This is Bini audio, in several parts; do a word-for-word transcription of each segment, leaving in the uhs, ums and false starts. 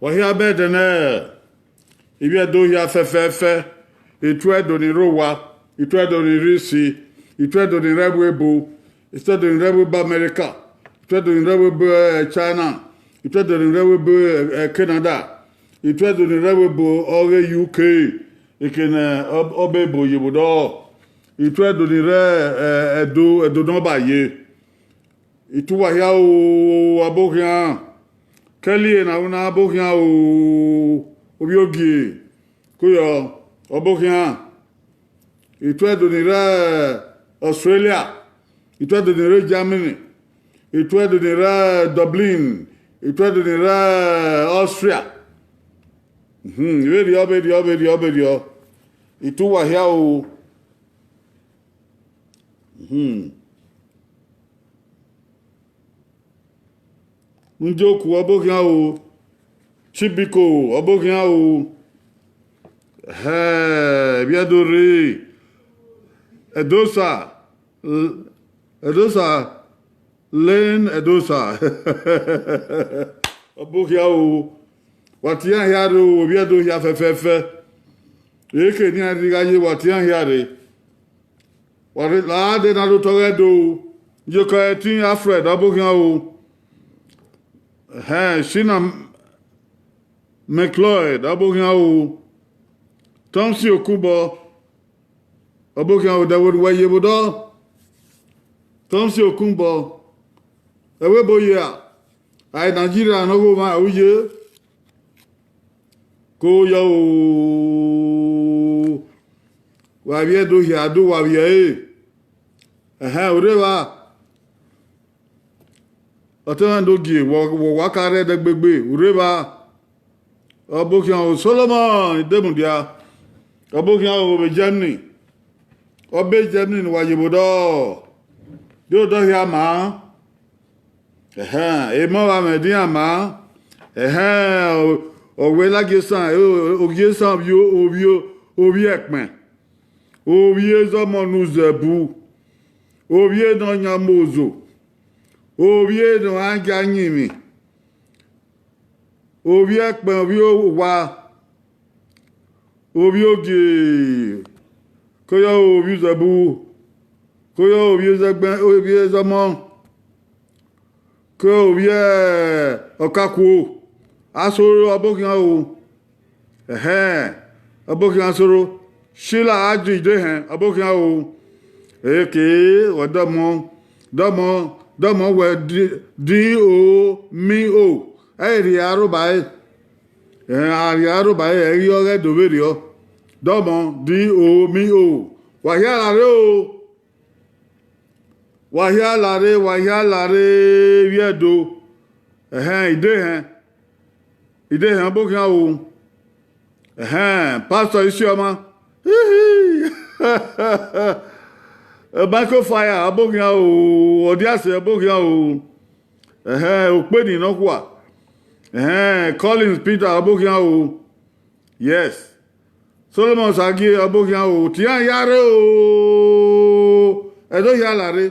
Wa hia bẹdẹ nẹ, ivbi Ẹdo hia fẹfẹfẹ, ituẹ Ẹdo ni rre owa, ituẹ Ẹdo ni rre isi, ituẹ Ẹdo ni rre ẹvbo ebo, ituẹ Ẹdo ni rre ẹvbo ebo America, ituẹ Ẹdo ni rre ẹvbo ebo, eh, China, ituẹ Ẹdo ni rre ẹvbo ebo, eh, Canada, ituẹ Ẹdo ni rre ẹvbo ebo ọghe U K, eke ne ọ-, ọba ebo ye vbe odọ, ituẹ Ẹdo ni rre, eh, Ẹdo, Ẹdo ne ọba ye. Itu wa hia o, ọbokhian. Kẹli ena ru na ọbokhian o, ovbi ogie, kuyọ, ọbokhian. Ituẹ Ẹdo ni rre Australia, ituẹ Ẹdo ni rre Germany, ituẹ Ẹdo ni rre Dublin, ituẹ Ẹdo ni rre Austria. Mhm, vberriọ, vberriọ, vberriọ, vberriọ. Itu wa hia o. Mhm. Njoku ọbokhian o, Chibiko ọbokhian o, hẹ, vbiẹ do rre, Ẹdosa, L-, Ẹdosa, Lane Ẹdosa. Ọbokhian o, wa tian hia rre o, vbiẹ do hia fẹfẹfẹ. Eke nian rri gha ye, wa tian hia rre. Wa rre la dee na do tọghe do. Yekọ ẹtin Alfred ọbokhian o. Ẹhẹn, Shina McLeod ọbokhian o. Thompson Okunbọ ọbokhian o, dẹvbo ne uwẹ ye vbe odọ. Thompson Okunbọ, ẹvbo ebo ye a? Ai Nigeria ne ọ ghe omwa ẹ u ye. Ko yọ o, wa vbiẹ do hia do, wa vbiẹ ẹre. Ẹhẹn, u rre evba. Ọtẹn mwẹ do gie, wọ, wọ wa ka rre ẹdẹgbegbe, u rre evba. Ọbokhian o, Solomon Idemudia, ọbokhian o vbe Germany. Ọ be Germany ne uwa ye vbe odọ. De odọ hia maa. Ẹhẹn, emọ vbe amwẹ dian maa. Ẹhẹn, ọ, ọ wẹ lagie esan, o, ogie esan ovbi, ovbi, ovbi ẹkpẹn. Ovbi ezọmọ ne uzẹbu. Ovbi ne ọ yan mozo. Ovbi ne ọ gha gie ayinmwẹ. Ovbi ẹkpẹn, ovbi owa, ovbi ogie, ko yọ ovbi uzẹbu, ko yọ ovbi ezẹgbẹ, ovbi ezọmọ, ko ovbi, eh, ọkakuo, asoro ọbokhian o. Ẹhẹn, ọbokhian asoro, Shila Aji Idehẹn ọbokhian o. Eke, wẹ dọmọ, dọmọ, dọmọ wẹ di, di o, mi o. Ẹ i rhie aro ba ẹre. Ẹhẹn, a rhie aro ba ẹre, ẹ i re ọghe Ẹdo vberriọ. Dọmọ, di o, mi o. Wa hia la rre o. Wa hia la rre, wa hia la rre vbiẹ Ẹdo. Ẹhẹn, Idehẹn. Idehẹn ọbokhian o. Ẹhẹn, Pastor Isioma. Hihi. Michael Fire ọbokhian o, Ọdiase ọbokhian o. Ẹhẹn, Okpeni nọkhua. Ẹhẹn, Collins Peter ọbokhian o. Yes. Solomon Sagie ọbokhian o, tian ya rre o. Ẹdo hia la rre.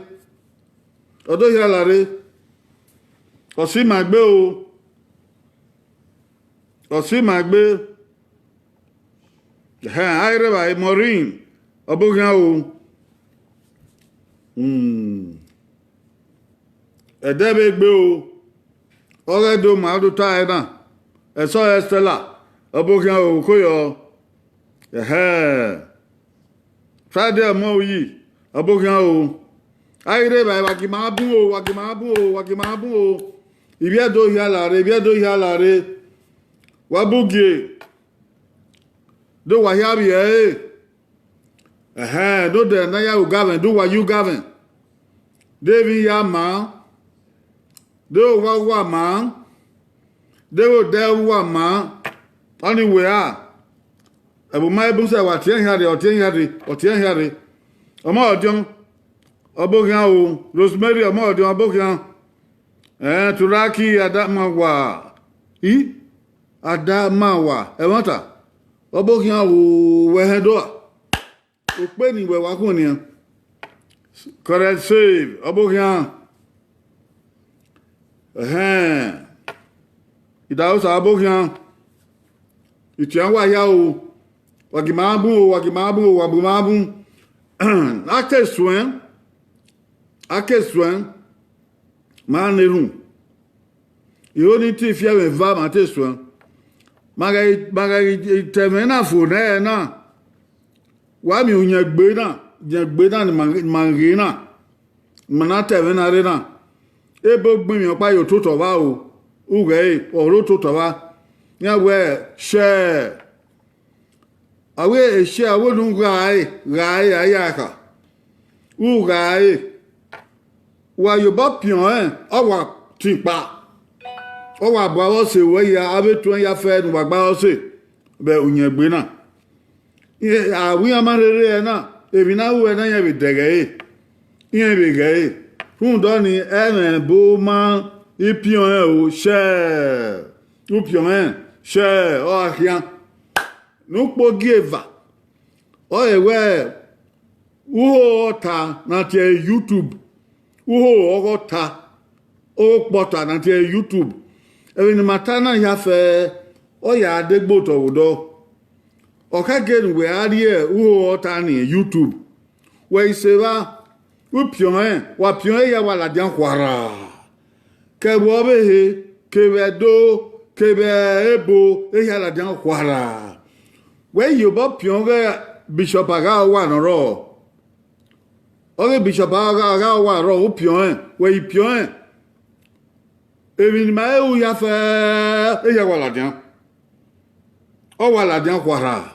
Ọdo hia la rre. Ọ si ma egbe o. Ọ si ma egbe. Ẹhẹn, a i rre evbare Maureen ọbokhian o. Hmm. Ẹdẹ vbe gbe o, ọghe do ma do ta ẹre na, ẹsọhẹ Stella, ọbokhian o, ko yọ. Ẹhẹn. Friday ọmọ uyi, ọbokhian o. A i rre evbare, wa gie ima bun o, wa gie ima bun o, wa gie ima bun o. Ivbi Ẹdo hia la rre, ivbi Ẹdo hia la rre. Wa bu gie. Do wa hia vbiẹ ẹre. Ẹhẹn, do dẹ ne a ya ru gavẹn, do wa yu gavẹn. De emwi ya maa, de owa uwa maa, de vbe odẹ uwa maa, ọnii wẹ ra. Ẹvbo ma bun sẹ, wa tiẹn hia rre, ọ tiẹn hia rre, ọ tiẹn hia rre. Ọmọ ọdiọn, ọbokhian o, Rosemary ọmọ ọdiọn, ọbokhian. Ẹn, Turaki Adamawa. I? Adamawa, ẹmwata. Ọbokhian o, wẹ hẹn do a. Okpeni wẹ wa khuẹn nian. Correct save, ọbokhian. Ẹhẹn. Idaosa abo khian, itian wa hia o, wa gi ma bun o, wa gi ma bun o, wa gi ma bun. A te suẹn, a ke suẹn, ma na erhunmwu. Iro ni te ifi ẹmwẹ eva ma te suẹn. Ma ghẹ, ma ghẹ te ẹmwẹ na fo nẹ na, wa miẹn uyẹngbe na, uyẹngbe na ne ima, ne ima ghe na, ne ima na ta ẹmwẹ na rre na. Ebo gbinmwi ọkpa ye ototọ ọvba o, ughẹ ẹre, ọ rre ototọ ọvba. Iran wẹẹ, share. A wẹẹ, share, a wẹẹ ne u gha ẹre, gha ẹre, a ya kha. U gha ẹre. Wa ye obọ piọn rẹn, ọ wa tin kpa. Ọ wa bu avbe ọse ruẹ hia, avbe etuẹn ya fẹ ne uwa gba ọse vbe uyẹngbe na. Iran, a wẹ iran ma rherhe ẹre na, emwi ne a ru ẹre na, iran vbe dẹghẹ ẹre, iran vbe ghẹ ẹre. Rhunmwuda ọnii, ẹmwẹ ẹbo ma ipiọn rẹn o, share. Upiọn rẹn, share, ọ gha khian. Ne ukpogieva, ọ re wẹẹ, uhoho ọta na tie YouTube, uhoho ọghọta, okpọta na tie YouTube. Ẹmwẹ ne ima ta na hia fẹ, ọ ya degbe otọ vbe odọ. Ọ khẹke ne uwẹ a rhie uhoho ọta ni YouTube. Wẹ i sẹ evba, u piọn rẹn, wa piọn rẹn ya wa ladian khuarha. Ke ẹvbo ọvbehe, kevbe Ẹdo, kevbe ebo, ehia ladian khuarha. Wẹ i ye obọ piọn ọghe Bishop Aghawa ne ọ rrọọ. Ọghe Bishop Agha, Aghawa rrọọ, u piọn rẹn, wẹ i piọn rẹn. Emwi ne ima he ru hia fẹ, ehia wa ladian. Ọ wa ladian khuarha.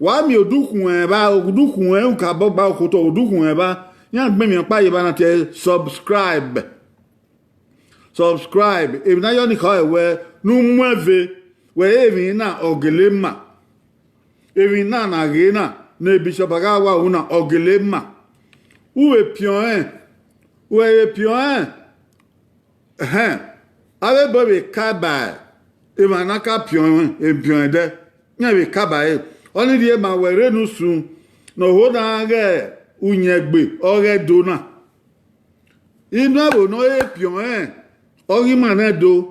Wa miẹn odukhunmwu evba, odukhunmwu ukabọ gba okhotọ, odukhunmwu evba, iran gbinmwi ọkpa ye evba na tie subscribe. Subscribe. Emwi ne a yọ ni khọ ẹre wẹẹ, ne u mu ẹve, wẹ emwi na ọ gele ma. Emwi na na ghe na, ne Bishop Aghawa ru na, ọ gele ma. U vbe piọn rẹn, u vbe piọn rẹn, ẹhẹn, avbe ebo vbe ka ba emwa ne a ka piọn ẹdẹ, iran vbe ka ba ẹre. Ọnii rhie ma wẹ rre ne usun ne ọ ho na ghẹ uyẹngbe ọghe Ẹdo na. Inu ẹvbo ne ọ he piọn rẹn, ọghe ima ne Ẹdo,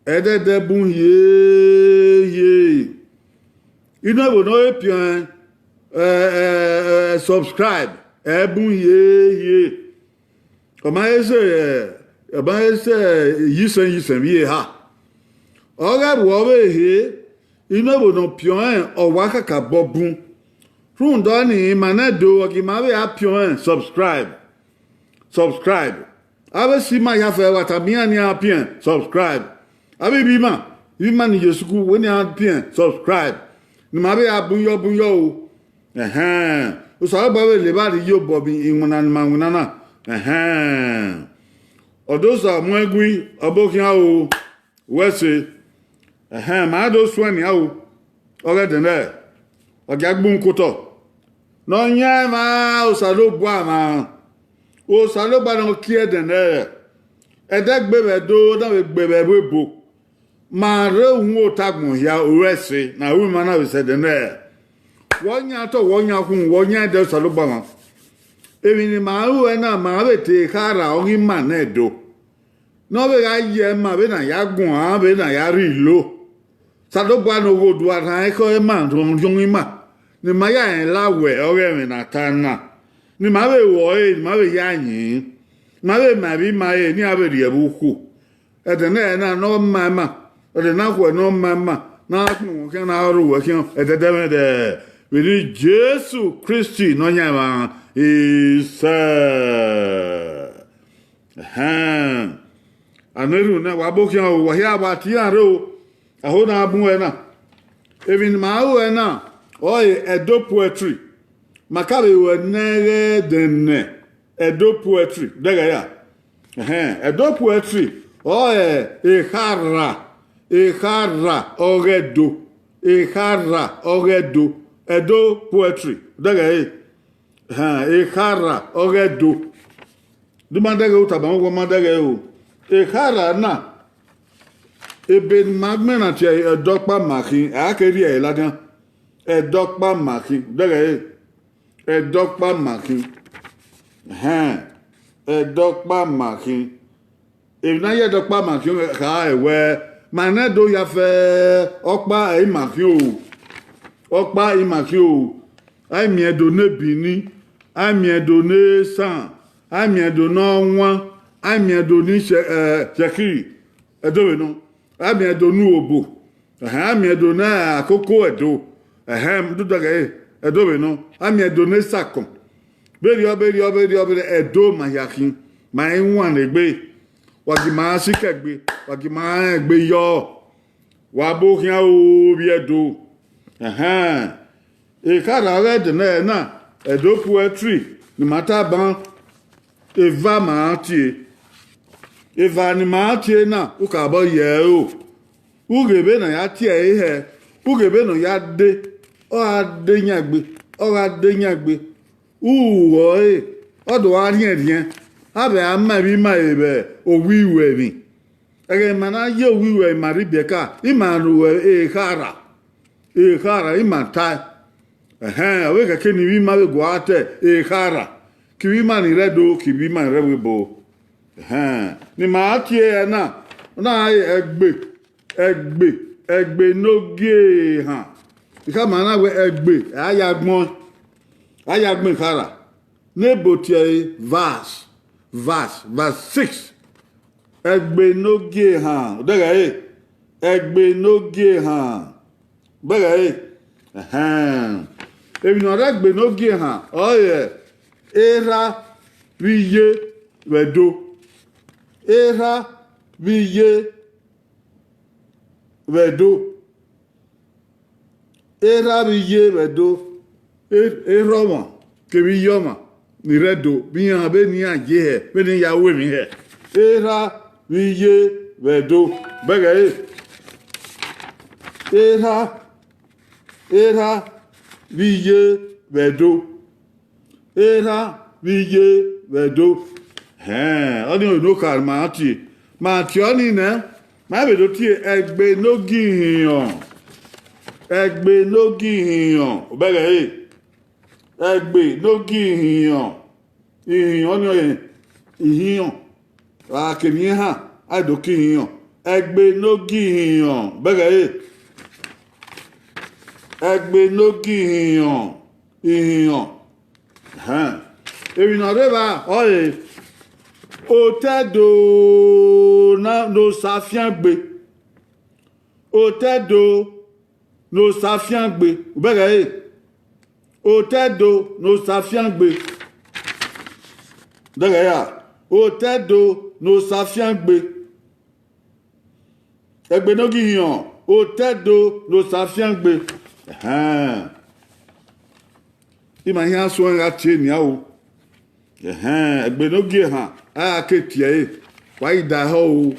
ẹdẹdẹ bun hiehie. Inu ẹvbo ne ọ he piọn rẹn, ẹ, ẹ, ẹ, subscribe, ẹ bun hiehie. Ọ ma he sẹ, ẹ, ọ ma he sẹ, ẹ, yisẹn yisẹn vbe eha. Ọ ghẹ vbe ọvbehe, inu ẹvbo ne ọ piọn rẹn, ọ wa kakabọ bun. Rhunmwuda ọnii, ima ne Ẹdo, ọ gi ima vbe a piọn rẹn subscribe. Subscribe. Avbe si ima hia fẹ, wa tama iran ne iran piẹn subscribe. Avbe ivbi ima, ivbi ima ni ye sukuru, wẹ ne iran piẹn subscribe. Ne ima vbe a bun yọ, bun yọ o. Ẹhẹn. Osanobua vbe levba rhie iyobọ vbe iwinna ne ima winna na. Ẹhẹn. Ọ do sa mu ẹn gui, ọ bo khian o. Wẹ se. Ẹhẹn, ma do suẹn nian o. Ọghe ẹdẹnẹrẹ, ọ gia gbe uhunmwu ke otọ. Ne ọ yan ẹmwẹ Osanobua mwa. Osanobua ne ọ kie ẹdẹnẹrẹ. Ẹdẹ gbe vbe Ẹdo, na vbe gbe vbe ẹvbo ebo. Ma rre uhunmwu otagbọn hia oro ẹse ne a ru ima na vbe sẹ ẹdẹnẹrẹ. Wẹ ọ yan otọ, wẹ ọ yan ukhunmwu, wẹ ọ yan ẹdẹ Osanobua mwa. Emwi ne ima ru ẹre na, ma vbe te kha ra ọghe ima ne Ẹdo. Ne ọ vbe gha ye ima vbene a ya guan, vbene a ya rhie ilo. Osanobua ne ọ ghe odua rhan ekhọe ima, rhiọnmwi ima, ne ima ya rẹn la wẹ ọghe ẹmwẹ ne a ta na, ne ima vbe ru ẹre, ne ima vbe ya yin, ne ima vbe ma ẹvbo ima ẹre, ne iran vbe rhie ẹvbo ukhu. Ẹdẹnẹrẹ na ne ọ ma ima, ẹdẹ na khuẹ ne ọ ma ima, ne a kpọnmwẹ khian, ne a rre owẹ khian, ẹdẹdẹmwẹdẹ, vbe eni Jesu Kristi Nọyaẹnmwa, isẹ. Ẹhẹn. A na erhunmwu nẹ, wa bo khian o, wa hia, wa tie iran rre o. A ho na bun ẹre na. Emwi ne ima ru ẹre na, ọre Ẹdo poetry. Ma ka vbe ru ẹre nẹ ghẹ dẹn nẹ Ẹdo poetry, dẹghẹ ya. Ẹhẹn, Ẹdo poetry, ọre ekhara, ekhara ọghe Ẹdo, ekhara ọghe Ẹdo, Ẹdo poetry, dẹghẹ ẹre. Ẹhẹn, ekhara ọghe Ẹdo. De ma dẹghẹ u tama wẹ ma dẹghẹ o. Ekhara na, ebe ne ima gbẹn na tie Ẹdọkpa Makhin, a ke rhie ẹre ladian. Ẹdọkpa Makhin, dẹghẹ ẹre. Ẹdọkpa Makhin. Ẹhẹn, Ẹdọkpa Makhin. Emwi ne a ya Ẹdọkpa Makhin kha ẹre wẹ, Ma nẹ do ya fẹ ọkpa ẹ i ma khian o. Ọkpa i ma khian o. A i miẹn do ne Benin, a i miẹn do ne Esan, a i miẹn do ne Ọwan, a i miẹn do ne Ise-, eh, Isẹkiri, Ẹdo vbe nọ, a i miẹn do ne Urhobo, ẹhẹn, a i miẹn do ne Akoko Ẹdo, ẹhẹn, do dọghe Ẹdo vbe nọ, a i miẹn do ne Esakọn. Vberriọ, vberriọ, vberriọ, vberriọ, Ẹdo ma hia khin, ma i wan egbe, wa gi ma sikẹ egbe, wa gi ma rẹn egbe yọ. Wa bo khian o, vbe Ẹdo. Ẹhẹn. Ekhara ọghe ẹdẹ nẹ na, Ẹdo poetry ne ima ta ban, eva ma ra tie. Eva ne ima ra tie na, u ka bọ ye ẹre o. U ghe vbene a ya tie ẹre hẹ, u ghe vbene ọ ya de, ọ gha de yan egbe, ọ gha de yan egbe. U ru ẹre, ọ do gha rhiẹnrhiẹn, a vbe a ma emwi ima vbe owiruẹmwi. Ẹghẹ ne ima na ye owiruẹmwi, ima rhie ibiẹka, ima ru ekhara, ekhara ima tae. Ẹhẹn, ọ vbe khẹke ne ivbi ima vbe gualọ ta ekhara, ke ivbi ima ni rre Ẹdo, ke ivbi ima ni rre ẹvbo ebo. Ẹhẹn, ne ima ra tie ẹre na, ọ na re ẹgbe, ẹgbe, ẹgbe ne ogie ehan. I khama na wẹ ẹgbe, a ya gbọn, a ya gbọn ekhara. Ne ebo tie ẹre verse, verse, verse six. Ẹgbe ne ogie ehan, odẹghẹ ẹre, ẹgbe ne ogie ehan, odẹghẹ ẹre. Ẹhẹn. Emwi ne ọ rre ẹgbe ne ogie ehan, ọ re erha vbe iye vbe Ẹdo. Erha vbe iye vbe Ẹdo. Erha vbe iye vbe Ẹdo, e-, erha ọmwa kevbe iye ọmwa ni rre Ẹdo, vbe iran, vbene iran ye hẹ, vbene iran ya ru emwi hẹ. Erha vbe iye vbe Ẹdo, bẹghe ẹre. Erha, erha vbe iye vbe Ẹdo. Erha vbe iye vbe Ẹdo. Hẹn, ọnii ọre ne okha ma tie. Ma tie ọnii nẹ, ma vbe do tie ẹgbe ne ogie ihinrọn. Ẹgbe ne ogie ihinrọn, bẹghe ẹre. Ẹgbe ne ogie ihinrọn. Ihinrọn, ọnii ọre ihinrọn. Ra kevbe iran, a do ke ihinrọn. Ẹgbe ne ogie ihinrọn, bẹghe ẹre. Ẹgbe ne ogie ihinrọn, ihinrọn. Hẹn. Emwi ne ọ rre evba ọre, otọ Ẹdo na ne Osa fiangbe. Otọ Ẹdo ne Osa fiangbe, bẹghe ẹre. Otọ Ẹdo ne Osa fiangbe. Dẹghe ya, otọ Ẹdo ne Osa fiangbe. Ẹgbe ne ogie ihinrọn, otọ Ẹdo ne Osa fiangbe. Ẹhẹn. Ima hia suẹn gha tie nian o. Ẹhẹn, ẹgbe ne ogie ehan, a gha ke tie ẹre. Wa i da ehọ o,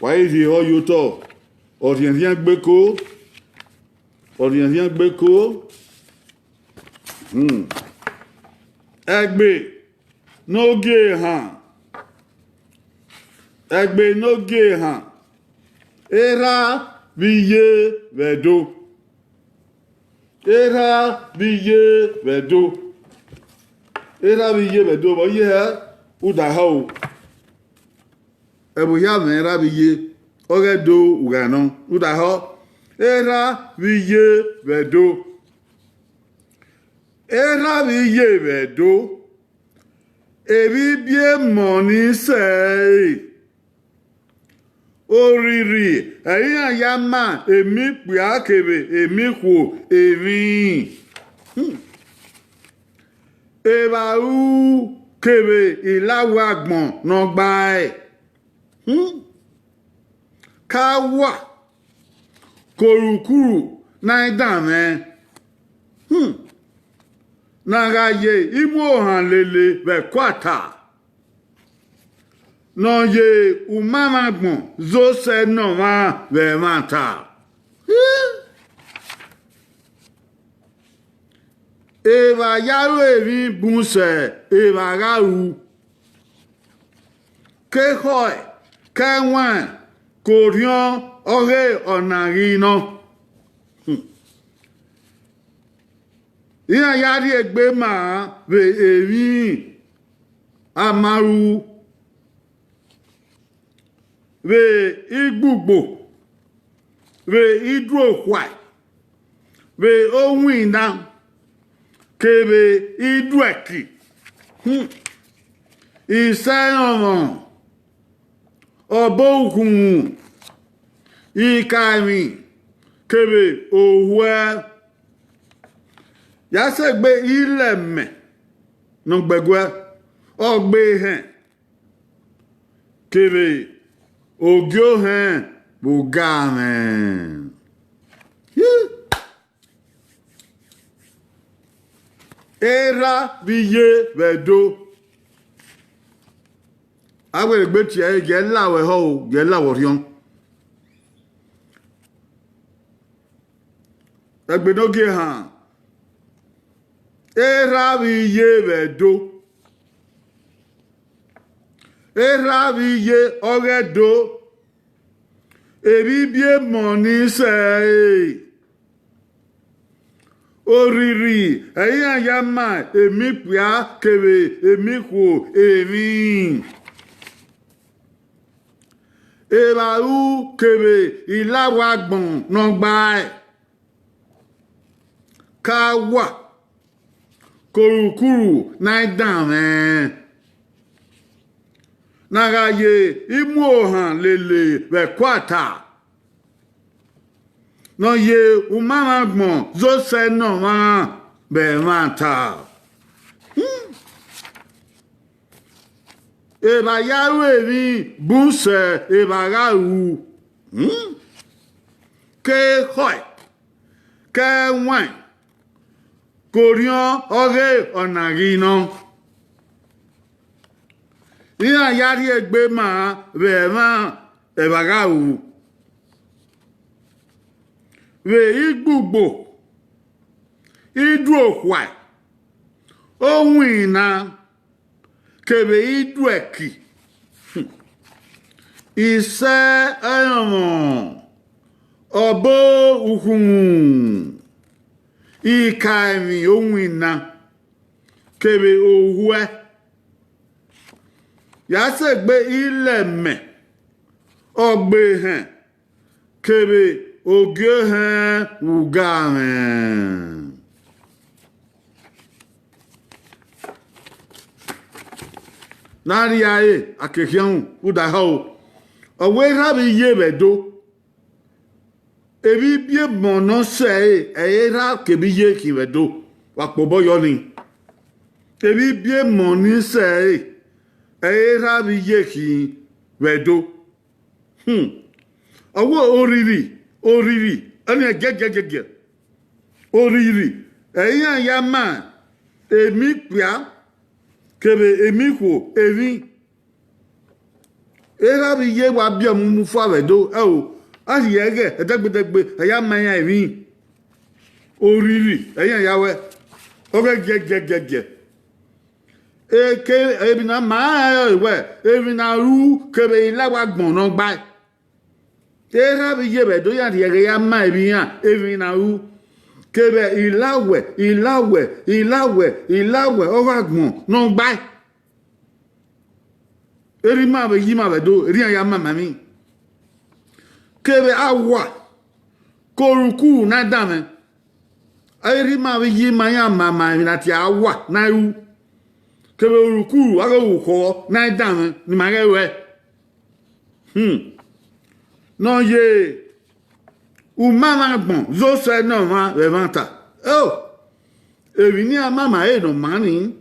wa i rhie ehọ ye otọ. Ọ rhiẹnrhiẹn gbe ko, ọ rhiẹnrhiẹn gbe ko. Hmm. Ẹgbe ne ogie ehan, ẹgbe ne ogie ehan, erha vbe iye vbe Ẹdo. Erha vbe iye vbe Ẹdo. Erha vbe iye vbe Ẹdo, vbe ọ ye hẹ, u da ehọ o. Ẹvbo hia mwẹ erha vbe iye, ọghe Ẹdo u gha nọ, u da ehọ. Erha vbe iye vbe Ẹdo. Erha vbe iye vbe Ẹdo. Emwi ibiẹmọ ni sẹe. Orrirri ẹre iran ya ma emikpia kevbe emikhuo emwi. Hmm. Evba ru kevbe ilawẹ agbọn ne ọ gbae. Hmm. Ka wa, korukuru ne a i danmwẹ. Hmm. Ne a gha ye imuohan lele vbe ẹkuata. Ne ọ ye umamwagbọn zẹ osẹe ne ọmwa vbe ẹmwata. Evba ya ru emwi bun sẹ evba gha ru. Ke ekhọe, ke ẹwaẹn, ke orhiọn ọghe ọna ghi nọ. Hmm. Iran ya rhie egbe ma vbe emwi amaru, vbe igbugbo, vbe iduokhua, vbe owinna, kevbe iduẹki, hmm, isẹrọnmwọ, ọbo ukhunmwu, ikaemwi, kevbe ohuẹ. Ya sẹ egbe ilẹmẹ ne ọ gbẹguẹ, ọgbe ehẹn, kevbe ogie ohẹn vbe oga mwẹ. Ye. Erha vbe iye vbe Ẹdo. Avbe egbe tie ẹre, gie la wẹ họ o, gie la wẹ orhiọn. Ẹgbenogie họn, erha vbe iye vbe Ẹdo. Erha vbe iye ọghe Ẹdo, emwi ibiẹmọ ni sẹ ẹre. Orhirhi, ẹ i iran ya ma emikpia kevbe emikhuo emwi. Evba ru kevbe ilawẹ agbọn ne ọ gbae, ka wa, ke orhukuru ne a i danmwẹ, ne a gha ye imuohan lele vbe ẹkuata, ne ọ ye umamwagbọn zẹ osẹe ne ọmwa vbe ẹmwata. Evba ya ru emwi bun sẹ evba gha ru, ke ekhọe, ke ẹwaẹn, ke orhiọn ọghe ọna ghi nọ. Iran ya rhie egbe ma vbe ẹmwẹ evba gha ru. Vbe igbugbo, iduokhua, owinna, kevbe iduẹki, isẹrọnmwọ, ọbo ukhunmwu, ikaemwi owinna, kevbe ohuẹ. Ya sẹ egbe ilẹmẹ, ọgbe ehẹn, kevbe ogie ohẹn vbe uga mwẹ. Ne a rhie ẹre, a ke khian ru, rhunmwuda họ o, ọ wẹ erha vbe iye vbe Ẹdo. Emwi ibiẹmọ ne ọ sẹ ẹre, ẹ i re erha kevbe iye khin vbe Ẹdo, wa kpe obọ yọ nii. Emwi ibiẹmọ ni sẹ ẹre, ẹ i re erha vbe iye khin vbe Ẹdo. Hmm. Ọ wẹ orhirhi, orhirhi, ọnii giẹgiẹgiẹgiẹ. Orhirhi, ẹ i iran ya ma emikpia kevbe emikhuo emwi. Erha vbe iye wa biẹ mu mu fua vbe Ẹdo, ẹo, a rhie ẹghẹ ẹdẹgbedẹgbe, ẹ ya ma iran emwi. Orhirhi, ẹ i iran ya wẹ, ọghe giẹgiẹgiẹgiẹ. Eke emwi ne a ma rẹn ọre wẹ, emwi ne a ru kevbe ilawẹ agbọn ne ọ gbae. Erha vbe iye vbe Ẹdo ya rhie ẹghẹ ya ma emwi iran, emwi ne a ru kevbe ilawẹ, ilawẹ, ilawẹ, ilawẹ ọghe agbọn ne ọ gbae. Erha ima vbe iye ima vbe Ẹdo, erha iran ya ma ma emwi. Kevbe awa, ke orhukuru ne a danmwẹ. Erha ima vbe iye ima iran ma ma emwi ne a tie awa ne a ru. Kevbe orhukuru, a ghe orukhọ ne a danmwẹ ne ima ghẹ ruẹ. Hmm. Ne ọ ye umamwagbọn zẹ osẹe ne ọmwa vbe ẹmwata. O, emwi ne iran ma ma ẹre ne ọ maa nii.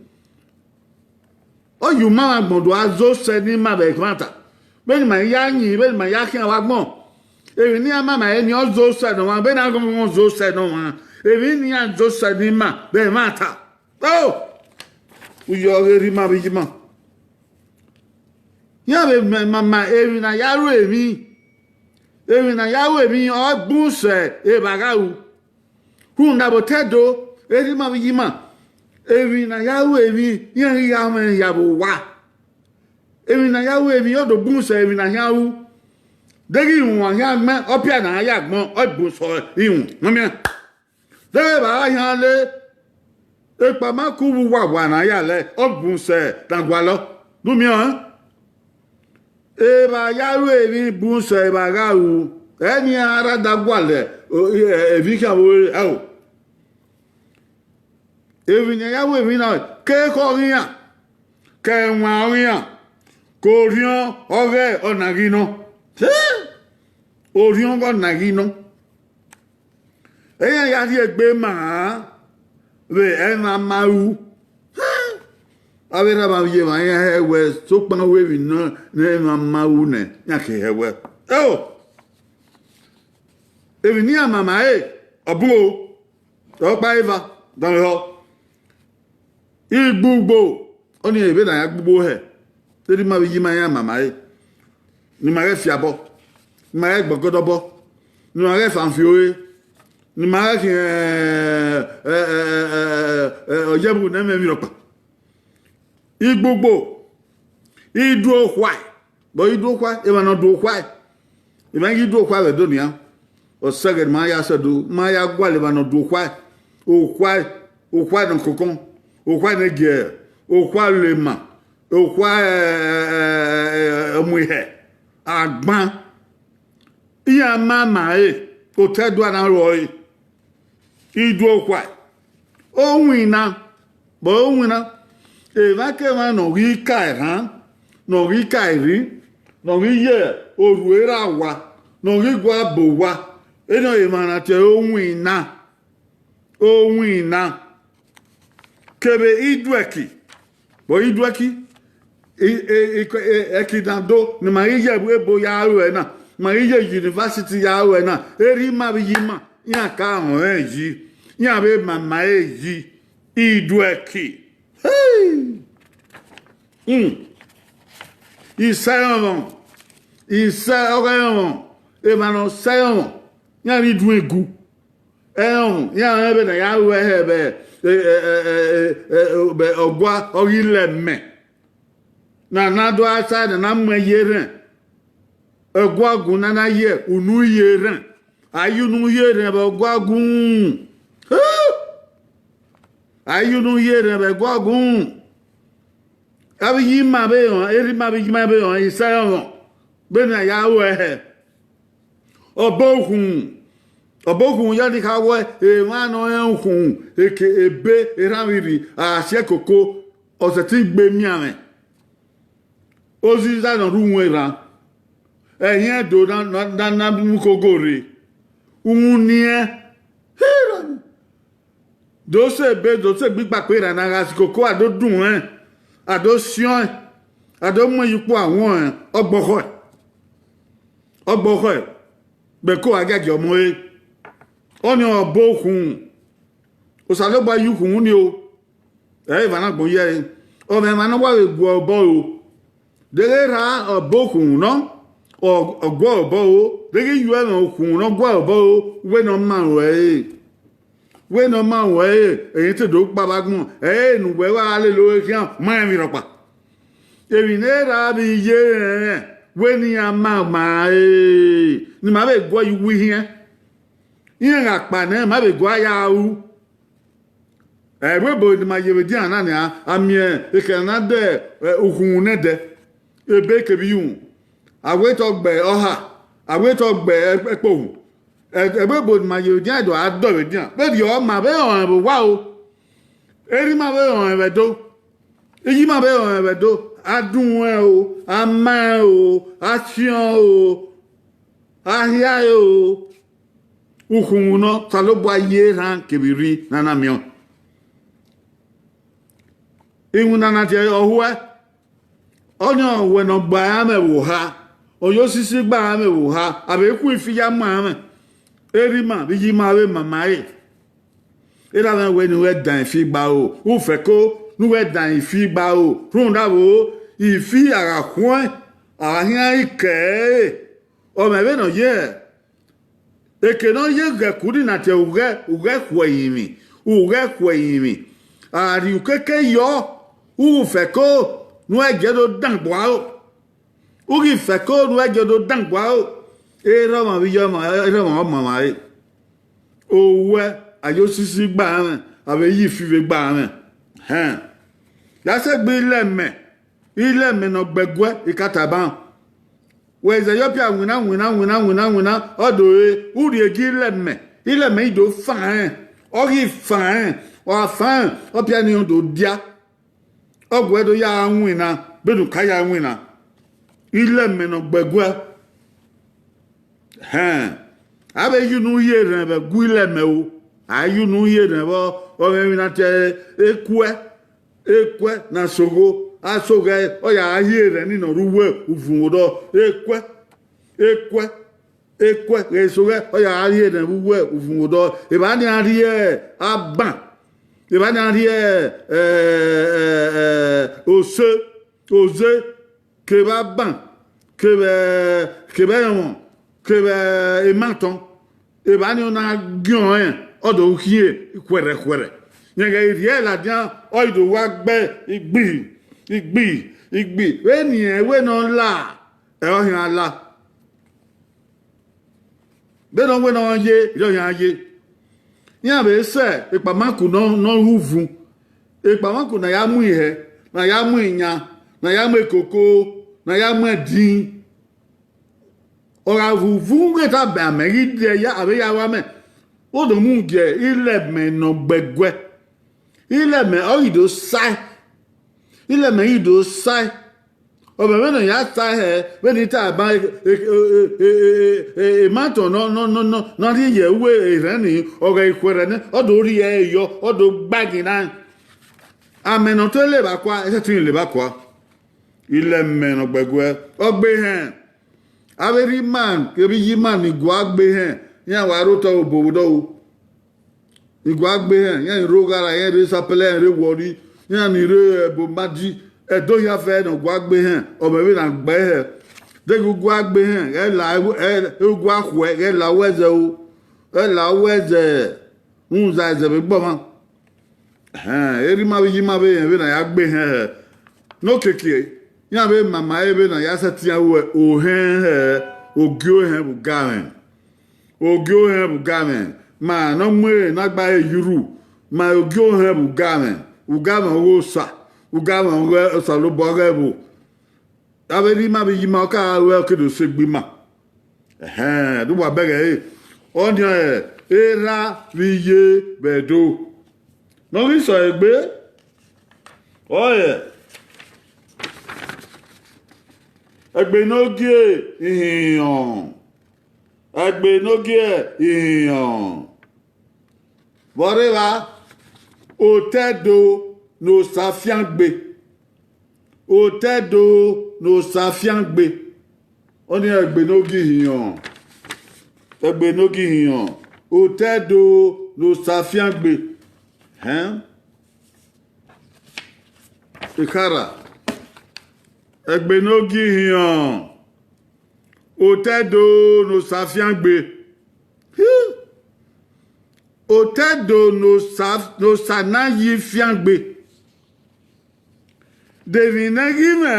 Ọ ye umamwagbọn do gha zẹ osẹe ne ima vbe ẹmwata. Vbene ima ya yin, vbene ima ya khian vbe agbọn. Emwi ne iran ma ma ẹre nii, ọ zẹ osẹe ne ọmwa, vbene agbọn zẹ osẹe ne ọmwa. Emwi ne iran zẹ osẹe ne ima vbe ẹmwata. O, u yọ ọghe erha ima vbe iye ima. Iran vbe ma ma emwi ne a ya ru emwi. Emwi ne a ya ru emwi, ọ bun sẹ evba gha ru. Rhunmwuda vbe otọ Ẹdo, erha ima vbe iye ima, emwi ne a ya ru emwi, iran ghi gha mwẹ ya vbe owa. Emwi ne a ya ru emwi, ọ do bun sẹ emwi ne a khian ru. Deghẹ iwun a khian gbẹn, ọpia ne a ya gbọn, ọ bun sẹ iwun, nọ miẹn. Deghẹ evba gha khian le, ekpa ma ku vbe uwawa ne a ya lẹ, ọ bun sẹ ne a gualọ. Ne u miẹn ọnrẹn? Evba ya ru emwi bun sẹ evba gha ru. Ẹi ne iran ra da gualọ, o, e, e, emwi khian vbe ore, ẹo. Emwi ne a ya ru emwi na, ke ekhọe ọghe iran, ke ẹwaẹn ọghe iran, ke orhiọn ọghe ọna ghi nọ. Orhiọn ọghe ọna ghi nọ. Iran ya rhie egbe ma vbe ẹmwẹ ama ru. Avbe erha ma vbe ye emwa iran hẹ wẹ, sokpan wẹ emwi ne, ne ẹmwẹ ama ru nẹ, iran ke hẹ wẹ. Ẹo, emwi ne iran ma ma ẹre, ọ bun o, ọkpa eva, danmwehọ. Igbugbo, ọnii vbene a ya gbugbo hẹ, te erha ima vbe iye ima iran ma ma ẹre, ne ima ghẹ fi abọ, ne ima ghẹ gbe ọgọdọ obọ, ne ima ghẹ fanfio re, ne ima ghẹ khian, ẹ, ẹ, ẹ, ẹ, ẹ, ọyẹvbe ne ẹ mwẹ emwi rhọkpa. Igbugbo, iduokhua, but iduokhua, emwa ne ọ duokhua, emwa ghi duokhua vbe Ẹdo nian, ọ sẹ ẹghẹ ne ima ya sẹ Ẹdo, ima ya gualọ emwa ne ọ duokhua, okhua, okhua ne ọ kọnkọn, okhua ne gie, okhua lema, okhua, ẹ, ẹ, ẹ, ẹ, ẹ, ọmuohẹ, agban. Iran ma ma ẹre, otọ Ẹdo a na ru ẹre. Iduokhua, owinna, but owinna, emwa ke emwa ne ọ ghi ka erhan, ne ọ ghi ka erhi, ne ọ ghi ye orhu erha owa, ne ọ ghi gua bọ owa, ene ọre emwa na tie ẹre owinna. Owinna, kevbe iduẹki, but iduẹki, i, i, i, e, ẹki na do ne ima ghi ye ebo ya ru ẹre na, ima ghi ye university ya ru ẹre na, erha ima vbe iye ima, iran ka rẹn ọnrẹn yi, iran vbe ma ma ẹre yi, iduẹki. Hey! Hmm. Isẹ ọmọ, isẹ ọghe ọmọ, emwa ne ọ sẹ ọmọ, iran rhie iduẹn gu. Ẹrọnmwọ, iran rẹn vbene a ya ru ẹre vbe, e, e, e, e, e, e, vbe ọgua ọ ghi lẹ mẹ. Ne a na do a sa ne a na mu ẹn ye erhẹn. Ọguọgu ne a na ye unu ye erhẹn. A ye unu ye erhẹn vbe ọguọgu. A ye unu ye erhẹn vbe ọguọgu. Avbe iye ima vbe rẹn, erha ima vbe iye ima vbe rẹn, isẹ ọmọ, vbene a ya ru ẹre hẹ. Ọbo ukhunmwu, ọbo ukhunmwu ya ni kha wẹ emwa ne ọ rẹn ukhunmwu, eke ebe erhanmwirri, a si ẹkoko, ọ sẹtin gbe mianmwẹ. Oziza ne ọ rre uhunmwu erhan, ẹhiẹn do na, na, na, na mu kogo rre, uhunmwu niẹn. Do sẹ ebe, do sẹ egbe ikpakpa erhan na gha si koko, a do dun ẹn, a do siẹn ọẹn, a do mu ẹn ye ukpo awẹn ọẹn, ọgbọkhọe, ọgbọkhọe, bẹko a giagia ọmọ ẹre, ọnii ọbo ukhunmwu, Osanobua ye ukhunmwu ni o, ẹ i re emwa na agbọn ye ẹre, ọ mwẹ emwa ne ọ wa vbe gu obọ ro, deghẹ erha ọbo ukhunmwu nọ, ọ, ọ gu obọ ro, deghẹ iyuẹ mwẹ ukhunmwu ne ọ gu obọ ro, wẹ ne ọ ma ruẹ ẹre. Wẹ ne ọ ma ruẹ ẹre, ẹre te do kpa vbe agbọn, ẹre ne uwẹ gha lele ore khian, ma rẹn emwi rhọkpa. Emwi ne erha vbe iye rẹn, wẹ ne iran ma ma ẹre, ne ima vbe guẹ ye uwu ihiẹn. Iran gha kpa nẹ, ma vbe guẹ a ya ru. Ẹvbo ebo ne ima ye vbe edian na nian, a miẹn ekhẹ ne a na dẹ, ẹ, ukhunmwu nẹdẹ, ebe kevbe iwun, a wẹ te ọ gbe ọha, a wẹ te ọ gbe ẹkpohu. Ẹ, ẹvbo ebo ne ima ye vbe edian do a dọ vbe edian. Vberriọ ma vbe rọnrẹn vbe owa o. Erha ima vbe rọnrẹn vbe Ẹdo. Iye ima vbe rọnrẹn vbe Ẹdo. A dun ẹn o, a ma ẹn o, a siẹn o, a hia ẹre o. Ukhunmwu ne Osanobua ye erhan kevbe irhi ne a na miẹn ọẹn. Iwinna na tie ọhuẹ, ọnii ọ wẹ ne ọ gba iran mwẹ vbe oha, ọ ya osisi gba iran mwẹ vbe oha, a vbe khu ifi ya mu iran mwẹ. Erha ima vbe iye ima vbe ma ma ẹre. Erha mwẹ wẹ ne uwẹ dan ifi gba ro, u fẹko ne uwẹ dan ifi gba ro, rhunmwuda vbo, ifi a gha khuẹn, a gha khian ikẹre, ọ mwẹ vbene ọ ye hẹ. Eke ne ọ ye ghẹ ku ni na tie ughẹ, ughẹ khuẹ ẹrinmwi, ughẹ khuẹ ẹrinmwi. A rhie ukeke yọ, u fẹko ne uwẹ gie do dan gbe aro. U ghi fẹko ne uwẹ gie do dan gbe aro. Erha ọmwa vbe iye ọmwa, erha ọmwa ọmwa ọmwa re. Owẹ, a ya osisi gba mwẹ, a vbe ya ifi vbe gba mwẹ. Hẹn. Ya sẹ egbe ilẹmẹ, ilẹmẹ ne ọ gbe ẹguẹ, I ka tama. Wẹ zẹ yọ pia winna, winna, winna, winna, winna, ọ do re, u rhie gie ilẹmẹ, ilẹmẹ i do fan rẹn, ọ ghi fan rẹn, ọ gha fan rẹn, ọ pia ni rẹn do dia. Ọ guẹ do ya winna, bẹdẹ u ka ya winna. Ilẹmẹ ne ọ gbe ẹguẹ. Hẹn, a vbe ye unu rhie erhẹn vbe ẹguẹ ilẹmẹ o. A ye unu rhie erhẹn vbe ọmwẹmwi na te ekuẹ, ekuẹ ne a sogho, a sogho ẹre, ọ ya gha rhie erhẹn ni ne ọ rre uwu uvun odọ, ekuẹ, ekuẹ, ekuẹ, ghẹ sogho ẹre, ọ ya gha rhie erhẹn vbe uwu uvun odọ. Evba ni a rhie aban, evba ni a rhie, ẹ, ẹ, ẹ, ose, oze, kevbe aban, kevbe, kevbe ẹrọnmwọ, kevbe ematọn, evba ni ọ na giọn rẹn, ọ do khian khuẹrhẹkhuẹrhẹ. Rẹn ghẹ rhie ladian, ọ i do wa gbe igbi, igbi, igbi. Vbene irẹn wẹ ne ọ la, ẹ ọ khian la. Vbene ọ wẹ ne ọ ye, erriọ ọ khian ye. Iran vbe sẹ ekpamaku ne ọ, ne ọ rre uvun. Ekpamaku ne a ya mu ihẹ, ne a ya mu iyan, ne a ya mu ekoko, ne a ya mu ẹdin. Ọ gha vbe uvun ghẹ ta bẹ amẹ ghi de ya, a vbe ya ru amẹ. Ọ do mu gie ilẹmẹ ne ọ gbe ẹguẹ. Ilẹmẹ ọ ghi do sae. Ilẹmẹ ghi do sae. Ọ mẹ vbene ọ ya sae hẹ, vbene I ta ban, e, e, e, e, e, e, ematọn ne ọ, ne ọ, ne ọ, ne ọ, ne ọ rhie ye uwu erhẹn ni, ọ ghẹ i khuẹrhẹ nẹ, ọ do rhie ẹre yọ, ọ do gba ẹgin na. Amẹ ne ọ te levba kua, ẹ sẹtin levba kua. Ilẹmẹ ne ọ gbe ẹguẹ, ọ gbe ehẹn. Avbe erha ima kevbe iye ima ni gua gbe ehẹn, iran wa rre otọ vbe obọ vbe odọ ru. I gua gbe ehẹn, iran ni rre Oghara, iran ni rre Sapẹlẹ, iran ni rre Warri, iran ni rre Ẹbo Madi, Ẹdo hia fẹ ne ọ gua gbe ehẹn, ọ mẹ vbe na gbe hẹ. Deghẹ u gua gbe ehẹn, ghẹ la, ẹ, u gua khuẹ, ghẹ la uwẹ zẹ o, ghẹ la uwẹ zẹ, rhunmwuda ẹzẹ vbe gbe ọmwa. Ẹhẹn, erha ima vbe iye ima vbe rẹn vbene a ya gbe ehẹn hẹ. Ne okiekie, iran vbe mama ẹre vbene a ya sẹtin ru ohẹn hẹ, ogie ohẹn vbe ugamwẹ. Ogie ohẹn vbe ugamwẹ, ma ne ọ mu ere ne a gba re ye urhu, ma ogie ohẹn vbe ugamwẹ, ugamwẹ ọghe Osa, ugamwẹ ọghe Osanobua ọghe ẹvbo. Avbe erha ima vbe iye ima ọ ka ru ẹre, ọ ke do sẹ egbe ima. Ẹhẹn, do wa bẹghe ẹre. Ọnii ọre erha vbe iye vbe Ẹdo. Ne ọ ghi sẹ egbe, ọre ẹgbe ne ogie ihinrọn. Ẹgbe ne ogie ihinrọn. Vbe ọ rre evba, otọ Ẹdo ne Osa fiangbe. Otọ Ẹdo ne Osa fiangbe. Ọnii ẹgbe ne ogie ihinrọn. Ẹgbe ne ogie ihinrọn. Otọ Ẹdo ne Osa fiangbe. Hẹn? Ekhara. Ẹgbe ne ogie ihinrọn. Otọ Ẹdo ne Osa fiangbe. Hi! Otọ Ẹdo ne Osa, ne Osa na yi fiangbe. De emwi ne ghi mwẹ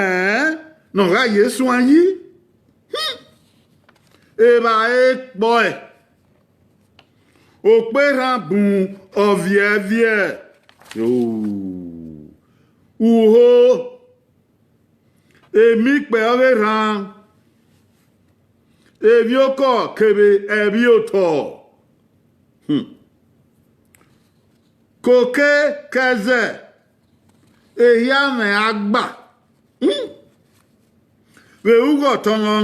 ne ọ gha ye suẹn yi? Hmm. Evba ẹre kpọe. Okperhan bun ọviẹviẹ. Oh. Uho. Emikpẹ ọghe erhan, emwiokọ kevbe ẹvbiotọ. Hmm. Koke kẹzẹ, ehia mwẹ a gba. Hmm. Vbe ugho ọtọn nọ,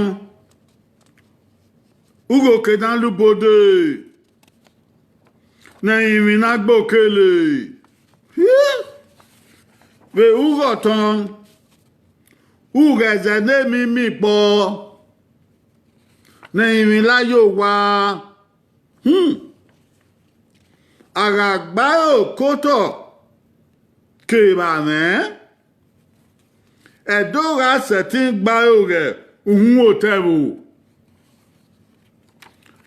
ugho ke na lu ibode, ne ẹrinmwi na gbe okele. Hi! Vbe ugho ọtọn, ughẹzẹ ne emimi kpọ, ne ẹrinmwi la ye owa. Hmm. A gha gba aro ke otọ kevbe amwẹ, Ẹdo gha sẹtin gba aro ghẹ uhunmwu otọ ẹvbo.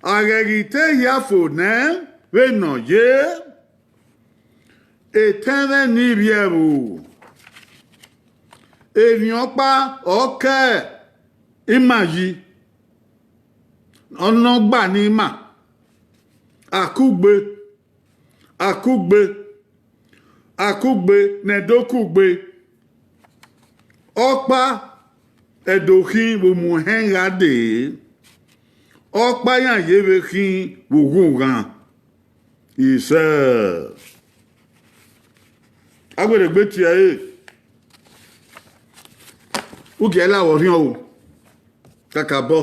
A ghẹ ghi te hia fo nẹ vbene ọ ye, etẹn mwẹ ne ivbi ẹvbo. Emwi ọkpa ọ ke ima yi, ọ nọ gba ne ima. Akugbe, akugbe, akugbe, ne Ẹdo kugbe. Ọkpa, Ẹdo khin vbe omuhẹn gha dee, ọkpa iran ye vbe khin vbe ughughan. Isẹ. Agbedegbe tie ẹre, u gie la vbe orhiọn o, kakabọ,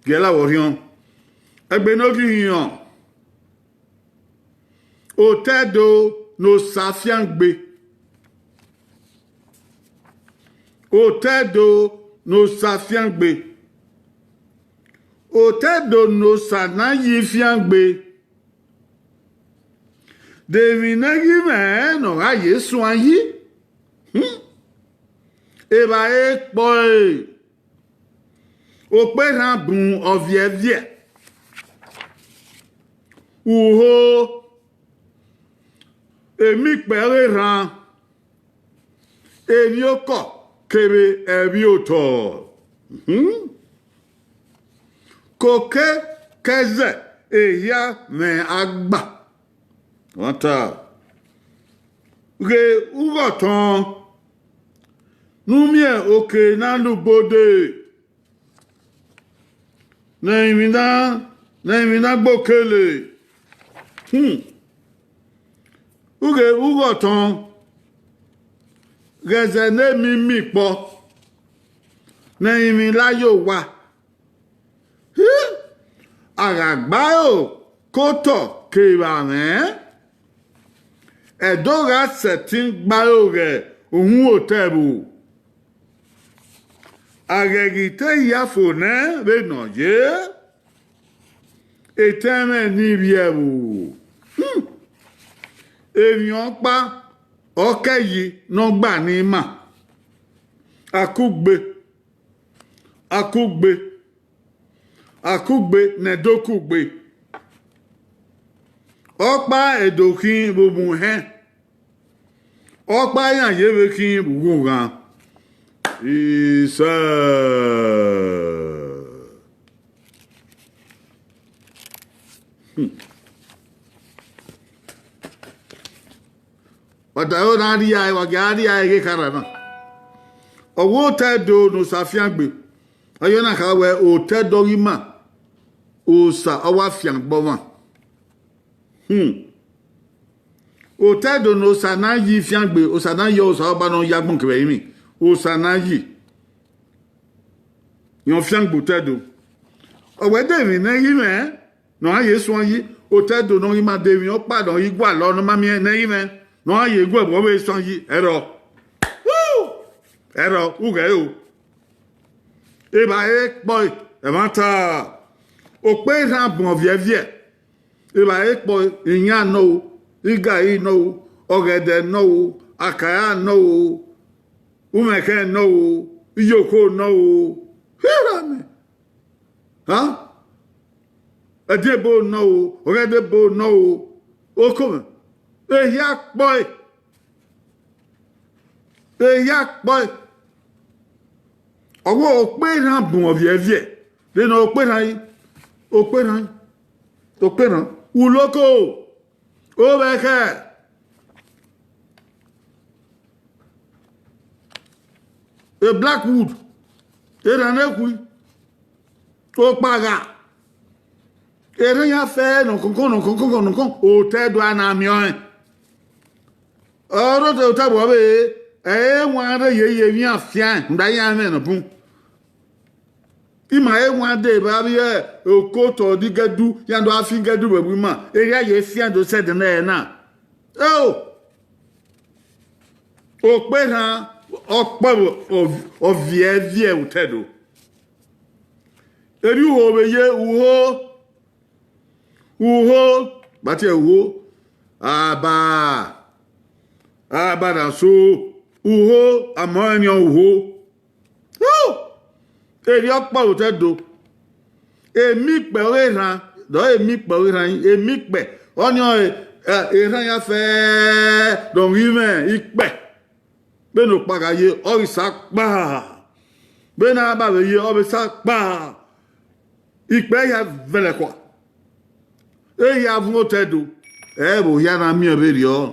gie la vbe orhiọn. Egbe ne ọ ghi hiọn, Otẹdo ne Osafiangbe. Otẹdo ne Osafiangbe. Otẹdo ne Osa na yi fiangbe. De emwi ne ghi mwẹ ne ọ gha ye suan yi? Hmm. Evbare kpọ ẹre. Okperhan bun ọviẹviẹ. Uho, emikpẹ ọghe erhan, emwiokọ kevbe ẹvbiotọ. Hmm. Koke kẹzẹ ehia mwẹ agba. Ọmwa ta, ghe ughọtọn ne u miẹn oke na lugbo dee, ne ẹrinmwi na, ne ẹrinmwi na gbe okele. Hmm. U ghe ughọtọn, ghẹ zẹ ne mimi kpọ, ne ẹrinmwi la ye owa. Hi! A gha gba aro ke otọ kevbe amwẹ, Ẹdo gha sẹtin gba aro ghẹ uhunmwu otọ ẹvbo. A ghẹ ghi te hia fo nẹ vbene ọ ye, etẹn mwẹ ne ivbi ẹvbo. Hmm. Emwi ọkpa ọ kẹ yi ne ọ gba ne ima. Akugbe, akugbe, akugbe ne Ẹdo kugbe. Ọkpa Ẹdo khin vbe omuhẹn, ọkpa iran ye vbe khin vbe ughughan. Isẹ. Hmm. Wa da ẹre na rhia ẹre, wa gia rhia ẹre ghe kharha na. Ọ wẹ Otẹdo ne Osafiangbe, ọ yọ na kha wẹ Otẹdo ghi ma, Osa ọ wa fiangbe ọmwa. Hmm. Otẹdo ne Osa na yi fiangbe, Osa na yi Osa ọba ne ọ ya agbọn kevbe ẹrinmwi, Osa na yi. Rẹn ọ fiangbe Otẹdo. Ọ wẹ de emwi ne ghi mwẹ, ne ọ gha ye suan yi, Otẹdo ne ọ ghi ma de emwi ọkpa ne ọ ghi gualọ ne ọ ma miẹn ne ghi mwẹ, ne ọ gha ye gu ẹvbo ọvbehe suan yi, ẹrọ. Woo! Ẹrọ, ughẹ o. Evbare kpọ ẹmwata, okperhan bun ọviẹviẹ. Evbare kpọ, iyan nọ o, igari nọ o, ọghẹdẹ nọ o, akara nọ o, umẹkhẹn nọ o, iyokho nọ o. Hierha mẹ. Ha? Ẹdin ebo nọ o, ọghẹdẹ ebo nọ o, oko mwẹ. Ehia kpọ ẹre. Ehia kpọ ẹre. Ọ wẹ okperhan bun ọviẹviẹ. Vbene okperhan yi, okperhan yi, okperhan. Uloko, ovbẹkhẹ, e Blackwood, erhan ne khui, okpagha, erhan ya fẹ nọkọnkọn, nọkọnkọn, nọkọnkọn, Otẹdo a na miẹn ọnrẹn. Ọ rre otọ, Otẹdo vbe, ẹ i wan rre ye ye emwi afian, rhunmwuda iran mwẹ nọ bun. Ima i wan dee vbe avbiẹ okotọ ni gẹdu, iran do gha fi gẹdu vbe ẹvbo ima, erriọ ye fian do sẹ ẹdẹ nẹ na. Eo! Okperhan ọkpọ ọ viẹ viẹ Otẹdo. Erriọ uho vbe ye uho, uho, ba tie uho, aba, aba na so, uho, amọ ẹniọn uho. Erriọ ọkpọ Otẹdo. Emikpẹ ọghe erhan, dọ emikpẹ ọghe erhan, emikpẹ ọnii ọre, eh, erhan ya fẹ ne ọ ghi mwẹ ikpẹ. Vbene okpagha ye, ọ ghi sa kpa. Vbene aba vbe ye, ọ vbe sa kpa. Ikpẹ ya vẹlẹ kua. Ehia vun Otẹdo, ẹ vbe ohia na miẹn vberriọ.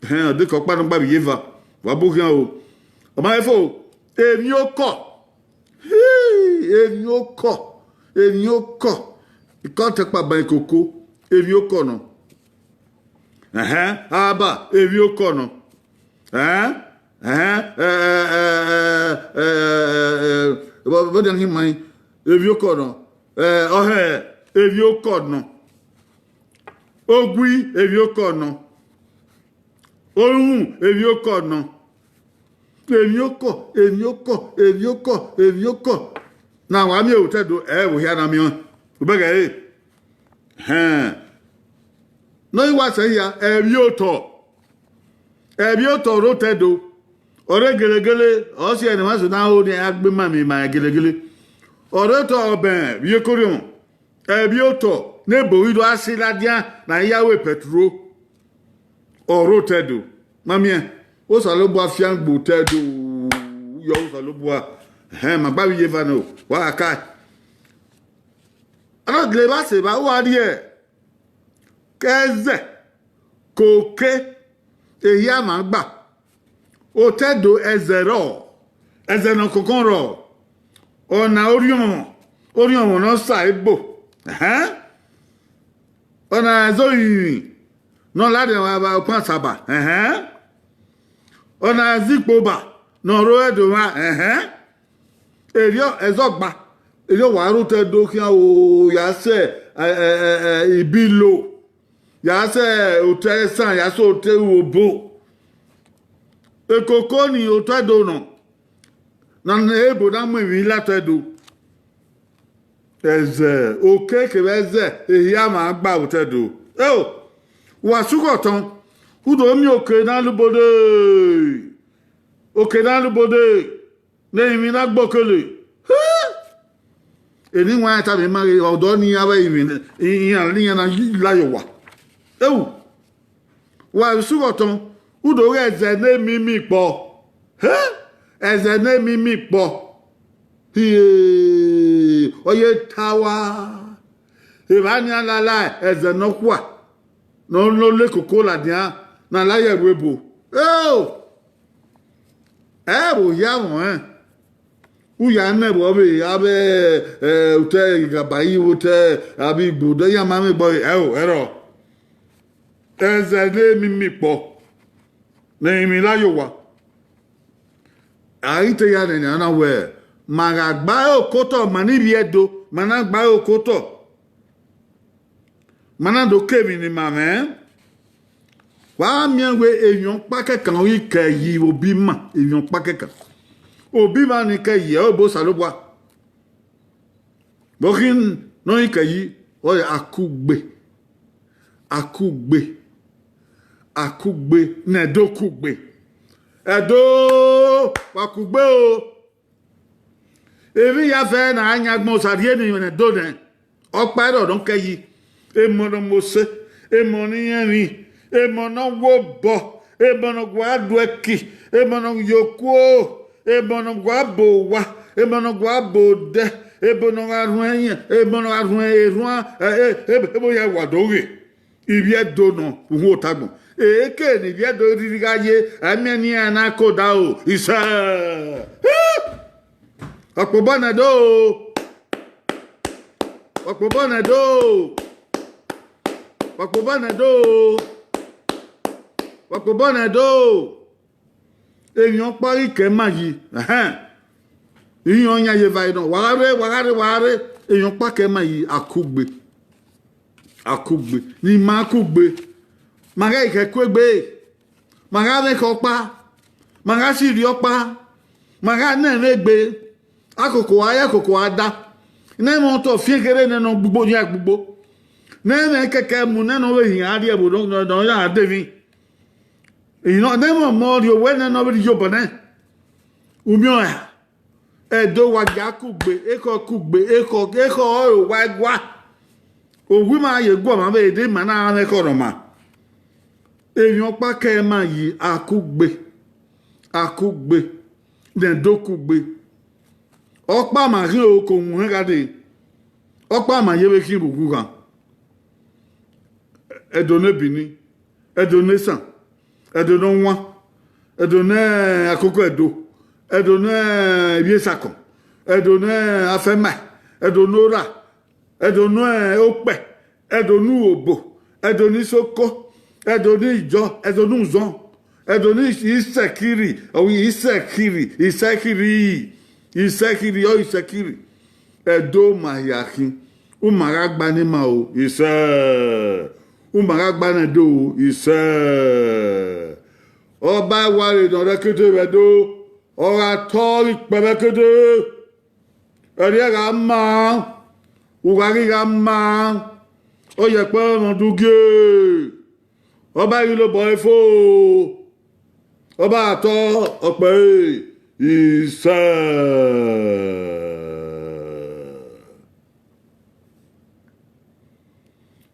Ẹhẹn, ọ dekọ ọkpa ne ọ gba vbe iyeva, wa bu khian o. Ọ ma he fo, Emwiokọ. Hii, emwiokọ. Emwiokọ. Ikọ te kpa ban ikoko. Emwiokọ nọ. Ẹhẹn, aba, emwiokọ nọ. Ẹhẹn, ẹhẹn, ẹ, ẹ, ẹ, ẹ, ẹ, ẹ, ẹ, vbọ, vbọ dia hin mai? Emwiokọ nọ. Ẹ, ọhẹ, emwiokọ nọ. Ogui, emwiokọ nọ. Orhunmwu, emwiokọ nọ. Emwiokọ, emwiokọ, emwiokọ, emwiokọ. Na wa miẹn otọ Ẹdo, ẹ vbe hia na miẹn. Ubẹghe ẹre. Hẹn. Ne ọ i wa sẹ hia, ẹvbiotọ. Ẹvbiotọ ọre otọ Ẹdo. Ọre gelegele, ọ si ẹre ne emwa eso na ho ne a gbe ma emwi ma gelegele. Ọre otọ ọbẹn vbe iyeke orhiọnmwọ. Ẹvbiotọ ne ebo ghi do a si ladian ne a ya ru petrol. Ọre otọ Ẹdo. Ma miẹn, Osanobua fiangbe otọ Ẹdo. Yọ Osanobua. Hẹn, ma gba vbe iye eva nẹ o, wa gha kae. Ana gele evba sẹ evba, uwa rhie. Ke ẹzẹ, ke oke, ehia ma gba. Otọ Ẹdo ẹzẹ rrọọ, ẹzẹ ne ọ kọnkọn rrọọ, ọna orhiọnmwọ, orhiọnmwọ ne ọ sa ebo, ẹhẹn, ọna ẹzẹ orinmwi ne ọ ladian vbe okpan saba, ẹhẹn, ọna ẹzẹ ikpoba ne ọ rre Ẹdo mwa, ẹhẹn, erriọ ẹzẹ ọgba, erriọ wa rre otọ Ẹdo khian o, ya sẹ, ẹ, ẹ, ẹ, ẹ, ibilo, ya sẹ otọ ẹsan, ya sẹ otọ iwobo. Ekoko ni otọ Ẹdo nọ, na ne ebo na mu emwi la otọ Ẹdo. Ẹzẹ, oke kevbe ẹzẹ, ehia ma gba vbe otọ Ẹdo. Eo, wa sughe ọtọn, u do miẹn oke na lubode, oke na lubode. Ne emwi na gbe okele. Eni wa tama ima ghe ọdọ ni iran vbe emwi, iran ne iran na la ye owa. Ewu, wa sughe ọtọn, u do ghe ẹzẹ ne mimi kpọ. Hẹ? Ẹzẹ ne mimi kpọ. Hie, ọ ye ta wa. Evba nian lala ẹzẹ nọkhua ne ọ le koko ladian ne a la ye ẹvbo ebo. Eo! Ẹ vbe ohia mwẹ ọnrẹn. U ya nẹ vbe avbe, ẹ, otọ Igabari, vbe otọ avbe Igbo, odẹ iran ma mwẹ egbe ẹre, ẹo, ẹrọ. Ẹzẹ ne mimi kpọ, ne emwi la ye owa. A ghi te ya nene a na wẹẹ, ma gha gba ẹre okotọ, ma ni vbiẹ do, ma na gba ẹre okotọ. Ma na do ke emwi ne ima mwẹ. Wa miẹn wẹẹ emwi ọkpa kẹkan ghi kẹ yi vbe obọ ima, emwi ọkpa kẹkan. Obọ ima ni kẹ yi, ẹre obọ Osanobua. Vbe ọ khin ne ọ ghi kẹ yi, ọ re akugbe, akugbe, akugbe, ne Ẹdo kugbe. Ẹdo, wa kugbe o. Emwi ya fẹ ne a yan agbọn Osa rhie ne Ẹdo nẹ, ọkpa ẹre ọ nọ kẹ yi, emọ ne ọ mose, emọ ne irẹnmwi, emọ ne ọ wobọ, emọ ne ọ gua do ẹki, emọ ne ọ ye okuo, emọ ne ọ gua bo owa, emọ ne ọ gua bo odẹ, emọ ne ọ gha rhuẹn irẹn, emọ ne ọ gha rhuẹn erhuan, ebo ya wa do ghe. Ivbi Ẹdo nọ uhunmwu otagbọn. Eke ne ivbi Ẹdo rhirhi gha ye, a miẹn ne iran na ke odaro. Isẹ! Ọkpobọ ne Ẹdo! Ọkpobọ ne Ẹdo! Ọkpobọ ne Ẹdo! Ọkpobọ ne Ẹdo! Emwi ọkpa ghi kẹ ima yi, ẹhẹn. Iran yan ye eva nọ, wa gha rre, wa gha rre, wa gha rre. Emwi ọkpa kẹ ima yi, akugbe. Akugbe. Ne ima kugbe. Ma ghẹ khẹ ku egbe. Ma gha mwẹ ekhọe ọkpa. Ma gha sirri ọkpa. Ma gha nẹ ẹmwẹ egbe. Akoko a ya, akoko a da. Ne ẹmwẹ otọ fian kherhe ne nọ gbugbo, yan gbugbo. Ne ẹmwẹ kẹkẹ mu ne nọ vbe hin a rrie ẹvbo nọ, nọ, nọ ya de emwi. Inọ ne ẹmwẹ ọmọ rrie owẹ nẹ ne ọ vbe rrie iyobọ nẹ. Umiọn ra? Ẹdo wa gia kugbe, ekhọe kugbe, ekhọe, ekhọe ọre owa ẹgua. Owu ima ye guọmwa vbe de ima na mwẹ ekhọe rhọma. Emwi ọkpa kẹ ima yi akugbe, akugbe, ne Ẹdo kugbe. Ọkpa ma ghi oko wuhẹn gha dee. Ọkpa ma ye vbe khin vbe ughughan. Ẹdo ne Benin, Ẹdo ne Esan, Ẹdo ne Ọwan, Ẹdo ne akoko Ẹdo, ẹdẹ ne Ivbiesakọn, ẹdẹ ne Afẹmae, ẹdẹ ne Ora, ẹdẹ ne Okpẹ, ẹdẹ ne Uhobo, ẹdẹ ne Isoko, ẹdẹ ne Ijọ, ẹdẹ ne Uzọn, ẹdẹ ne Isẹkiri, ọ wẹ Isẹkiri, Isẹkiri, Isẹkiri, ọ Isẹkiri. Ẹdẹ ma hia khin, u ma gha gba ne ima o, isẹ. U ma gha gba ne Ẹdo o, isẹ. Ọba ẹwae ne ọ rre ẹkete vbe Ẹdo, ọ gha tọ ikpẹ vbe ẹkete. Ẹrriẹ gha ma, u gha ghi gha ma, ọ ye ẹkpẹ ne ọ du gie. Ọba ghi lobọ ẹre fo, ọba gha tọ ọkpẹ ẹre, isẹ.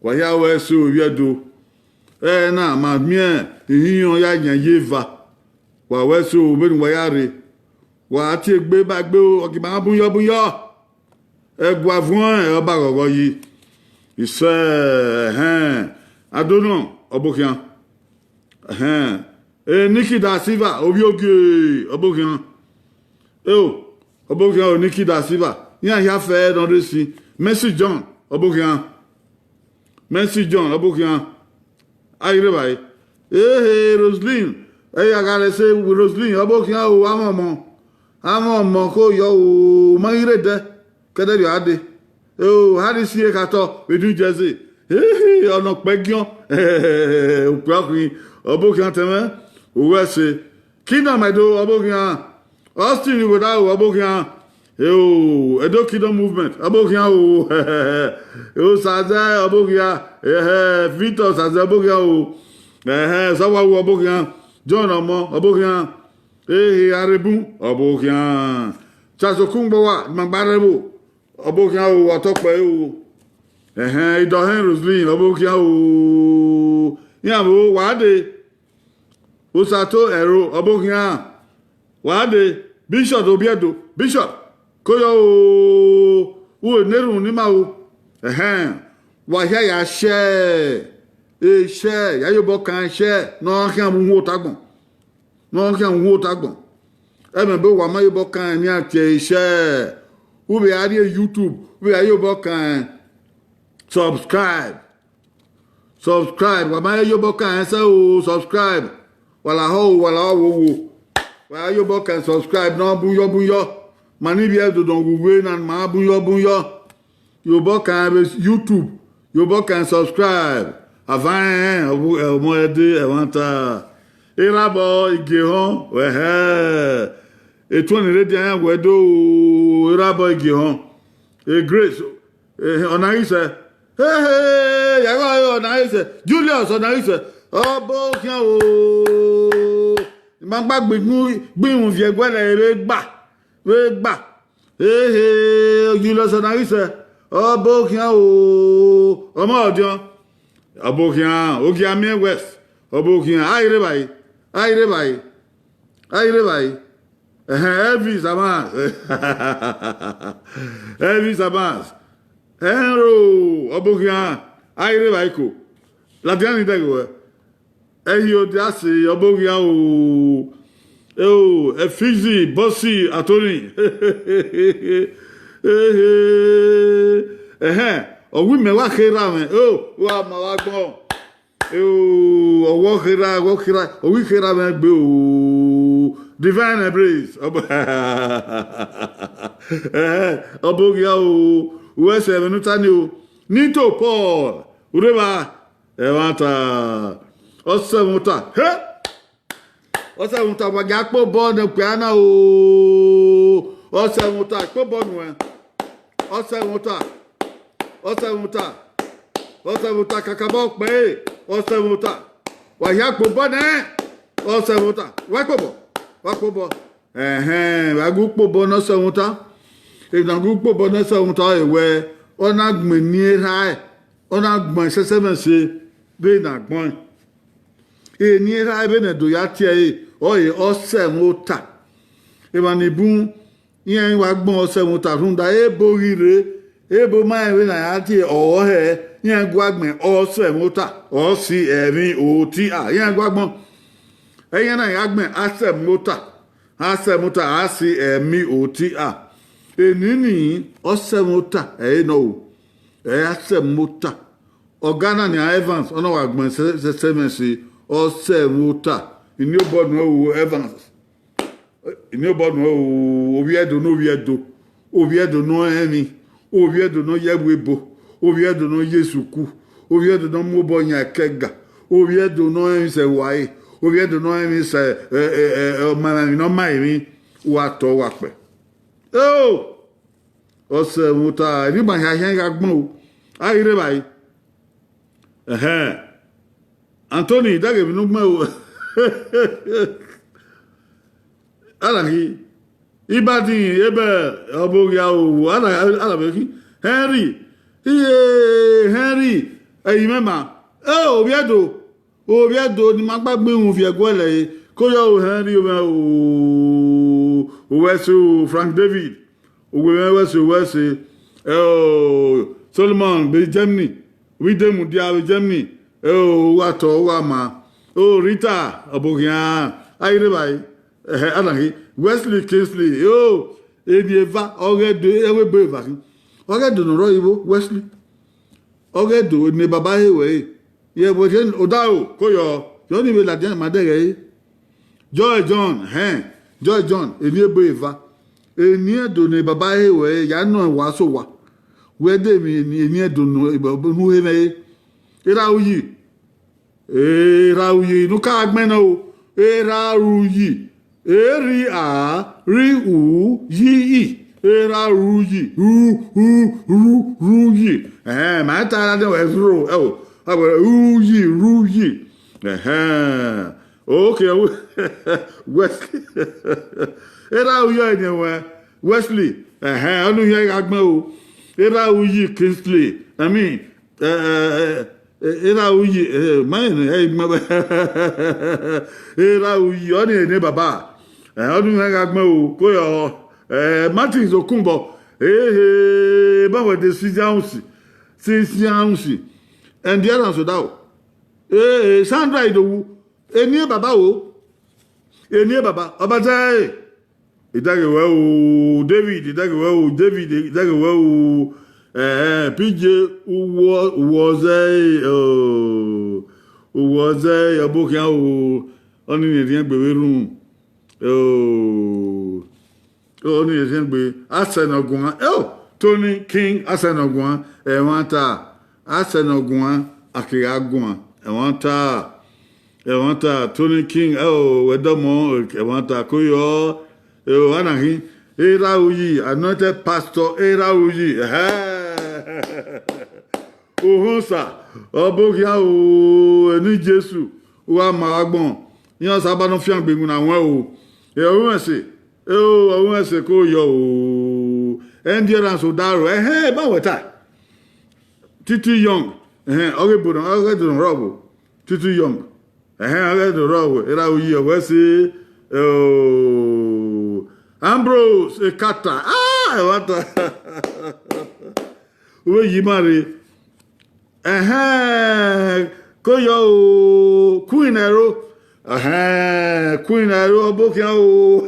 Wa hia ru ẹse o, ivbi Ẹdo. Ẹre na ma miẹn ihinrọn ya yan ye eva. Wa ru ẹse o, vbene uwa ya rre. Wa tie egbe ba egbe o, ọ ghi ma bun yọ bun yọ. Ẹguae vuọn ẹre ọba ghọghọ yi. Isẹ, ẹhẹn. Adonọ, ọbokhian. Ẹhẹn. E Nikki da Silva, ovbi ogie, ọbokhian. Eo, ọbokhian o, Nikki da Silva. Iran hia fẹ ne ọ rre sin. Mercy John, ọbokhian. Mercy John, ọbokhian. A i rre evbare. Ehe, Roseline, ẹ ya gha rre ẹse, Roseline, ọbokhian o, amwẹ ọmọ. Amwẹ ọmọ ko yọ o, ma ghi rre dẹ, ke ẹdẹ rriọ a dee. O, Harry sie kha tọ vbe New Jersey. Ehe, ọ nọ kpẹgiọn. Ukpẹ ọkhin, ọbokhian tẹmwẹ, u ru ẹse. Kingdom Ẹdo, ọbokhian. Austin Ighodaro, ọbokhian. Eo, Ẹdo Kingdom Movement, ọbokhian o. Eo, Sazẹ, ọbokhian. Ẹhẹ, Victor Sazẹ, ọbokhian o. Ẹhẹ, Sawawu, ọbokhian. John Ọmọ, ọbokhian. Ehe, Arebun, ọbokhian. Charles Okungbowa, Imangbarẹvbo, ọbokhian o, wa tọ ọkpẹ ẹre o. Ẹhẹn, Idọhẹn Roseline, ọbokhian o. Iran vbe wa dee. Osato Ẹro, ọbokhian. Wa dee, Bishop Obiedo, Bishop, ko yọ o, u ne erhunmwu ne ima o. Ẹhẹn, wa hia ya share, e share, ya ye obọ kan share, ne ọ khian vbe uhunmwu ota agbọn. Ne ọ khian uhunmwu ota agbọn. Ẹmwẹ ebe wa ma ye obọ kan ne iran tie e share. U vbe a rrie YouTube, u vbe a ye obọ kan subscribe. Subscribe, wa ma ye obọ kan ẹsẹ o, subscribe. Wa la họ o, wa la họ wo wo. Wa ya ye obọ kan subscribe, ne ọ bun yọ bun yọ. Ma ni vbiẹ dodọ ghe uwe na, ma bun yọ bun yọ. Ye obọ kan vbe YouTube, ye obọ kan subscribe. Ava ẹnrẹn, ọmọ ẹde ẹmwata. Erhabọ Igiehọn, ẹhẹ. Etuẹn ni rre dia iran wẹ do, Erhabọ Igiehọn. E Grace, eh, Ọnaghisẹ. Hehe, ya gha re Ọnaghisẹ. Julius Ọnaghisẹ. Ọbokhian o. I ma gba gbe iwun viẹ ẹguẹlẹ vbe gba. Vbe gba. Ehe, Julius Ọnaghisẹ, ọbokhian o, ọmọ ọdiọn, ọbokhian, Ogiamiẹn West, ọbokhian, a i rre evbare, a i rre evbare, a i rre evbare. Ẹhẹn, Elvis Amas, Elvis Amas, ẹhẹn ro, ọbokhian, a i rre evbare ko, ladian ni dẹghe wẹ. Ẹhi odiase ọbokhian o, eo, Efizi Bọsi Atoni. Ehe, ẹhẹn, ọ wẹ imẹ wa kherha mwẹ, eo, wa ma vbe agbọn. Eo, ọ wẹ ọ kherha, ọ wẹ ọ kherha, ọ wẹ I kherha mwẹ gbe o. Divine Embrace. Ẹhẹn, ọbokhian o, u ru ẹse ẹmwẹ ne u ta ni o. Nito Paul, u rre evba. Ẹmwata, ọ sẹ ẹmwata, he! Ọ sẹ ẹmwata, wa gia kpe obọ ne okpia na o. Ọ sẹ ẹmwata, kpe obọ nuẹn. Ọ sẹ ẹmwata, ọ sẹ ẹmwata, ọ sẹ ẹmwata, kakabọ kpẹre, ọ sẹ ẹmwata. Wa hia kpe obọ nẹ, ọ sẹ ẹmwata, wa kpe obọ, wa kpe obọ. Ẹhẹn, vbe a gu kpe obọ ne ọ sẹ ẹmwata, emwi ne a gu kpe obọ ne ọ sẹ ẹmwata ọre wẹ, ọ na gbẹn eni erha ẹre, ọ na gbẹn ẹsẹsẹmwẹse vbene agbọn ẹre. Eni erha ẹre vbene do ya tie ẹre, ọre ọ sẹ ẹmwata. Emwa ni bun, iran i wa gbẹn ọ sẹ ẹmwata rhunmwuda ebo ghi rre, ebo ma rẹn vbene a ya tie ọre hẹ, iran gua gbẹn ọ sẹ ẹmwata, ọ si ẹmwẹ oti a, iran gua gbọn. Ẹyẹn na ya gbẹn a sẹ ẹmwata. A sẹ ẹmwata, a si ẹmwata. Enini, ọ sẹ ẹmwata ẹre nọ o. Ẹ a sẹ ẹmwata. Ọga na nian Evans, ọ na wa gbẹn sẹ, sẹ, sẹ mwẹ se, ọ sẹ ẹmwata. Iniobọ nuẹn o, Evans. Iniobọ nuẹn o, Ovbi Ẹdo ne Ovbi Ẹdo. Ovbi Ẹdo ne ọ rẹn emwi. Ovbi Ẹdo ne ọ ye ẹvbo ebo. Ovbi Ẹdo ne ọ ye esuku. Ovbi Ẹdo ne ọ mu obọ yan ẹkẹga. Ovbi Ẹdo ne ọ rẹn emwi sẹ ẹvbo ẹre. Ovbi Ẹdo ne ọ rẹn emwi sẹ, ẹ, ẹ, ẹ, ẹ, ọ ma emwi ne ọ ma emwi. Wa tọ, wa kpẹ. Eo! Ọ sẹ ẹmwata, erriọ ima hia hia gha gbọn o. A ghi rre evbare. Ẹhẹn. Anthony, daghe emwi ne u gbẹn o. Ana ghi, Ibadin, ebe, ọbọ ghi a o, ana, ana vbe ghi. Henry, iye, Henry, ẹi mwẹ ma. Ẹ, Ovbi Ẹdo, Ovbi Ẹdo ne ima gba gbe irun viẹ ẹguẹlẹ ẹre, ko yọ o Henry, ovbi mwẹ o, owẹ ẹse o, Frank David, uwẹ mwẹ wẹ ẹse, owẹ ẹse, ẹ o, Solomon vbe Germany, vbe Idemudia vbe Germany, ẹ o, uwa tọ, uwa ma, o Rita, ọbokhian, a ghi rre evbare, ẹhẹ, ana ghi, Wesley Kingsley, ẹ o, eni eva, ọ ghẹ do, ẹ wẹ ebe eva khin, ọ ghẹ do ne ọ rre igho, Wesley. Ọ ghẹ do ne baba he wẹ re. Yẹ vbe odaro, ko yọ, yọ ni vbe ladian ma dẹghẹ re. Joy John, hẹn, Joy John, eni ebe eva. Eni Ẹdo ne baba he wẹ re, ya nọ wa so wa. Wẹ de emwi eni, eni Ẹdo nu, nu he mwẹ re. Erha uyi. Erha uyi, ne u ka gbẹn nẹ o. Erha uyi. Eri a, ri u, yi i. Erha uyi, ru, ru, ru, ru yi. Ẹhẹn, ma ta ra dẹ wẹ ro, ẹ o. A wẹ uyi, ru yi. Ẹhẹn. Okay, Wesley. Erha uyi ọnii wẹ Wesley. Ẹhẹn, ọnii u hia gha gbẹn o. Erha uyi Kingsley. I mean, ẹ, ẹ, ẹ, ẹ, erha uyi, ẹ, ma rẹn ne ẹ i gbẹn, erha uyi, ọnii eni baba, ẹ, ọnii u hia gha gbẹn o, ko yọ, ẹ, Martins Okunbọ, ehe, eba wẹ de si zian usi, si zian usi, Endurance Odaro, ehe, Sandra Idowu, eni baba o, eni baba, ọba zẹ ẹre. Idẹghe wẹ o, David, idẹghe wẹ o, David, idẹghe wẹ o, eh, P J, uwọ, uwọ zẹ, eh, uwọ zẹ, ọbokhian o, ọnii ne erhiẹn gbe vbe rhunmwu, eh, ọnii ne erhiẹn gbe, Arsenal guan, eh, Tony King, Arsenal guan, ẹmwata, Arsenal guan, a kegha guan, ẹmwata. Ẹmwata Tony King, ẹ o, wẹ dọmọ, ẹmwata ko yọ, ẹ o, ana hin, Erha Uyi, anointed pastor Erha Uyi, ẹhẹ. Ohunsa, ọbokhian o, eni Jesu, u gha ma agbọn, iran saba ne ọ fiangbe iwinna ruẹn o, ẹ o, ẹse, ẹ o, ẹse ko yọ o, Endurance Odaro, ẹhẹ, ma wẹ ta. Titi Young, ẹhẹn, ọ ghe ebo nọ, ọ ghe ebo nọ rrọọ vbo? Titi Young, ẹhẹn, ọ ghe ebo nọ rrọọ vbo? Erha Uyi, ọ wẹ ẹse, oh, Ambrose Ekata, ah, ẹmwata. U vbe yi ima rre. Ẹhẹn, ko yọ o, Queen Ẹro. Ẹhẹn, Queen Ẹro, ọbokhian o.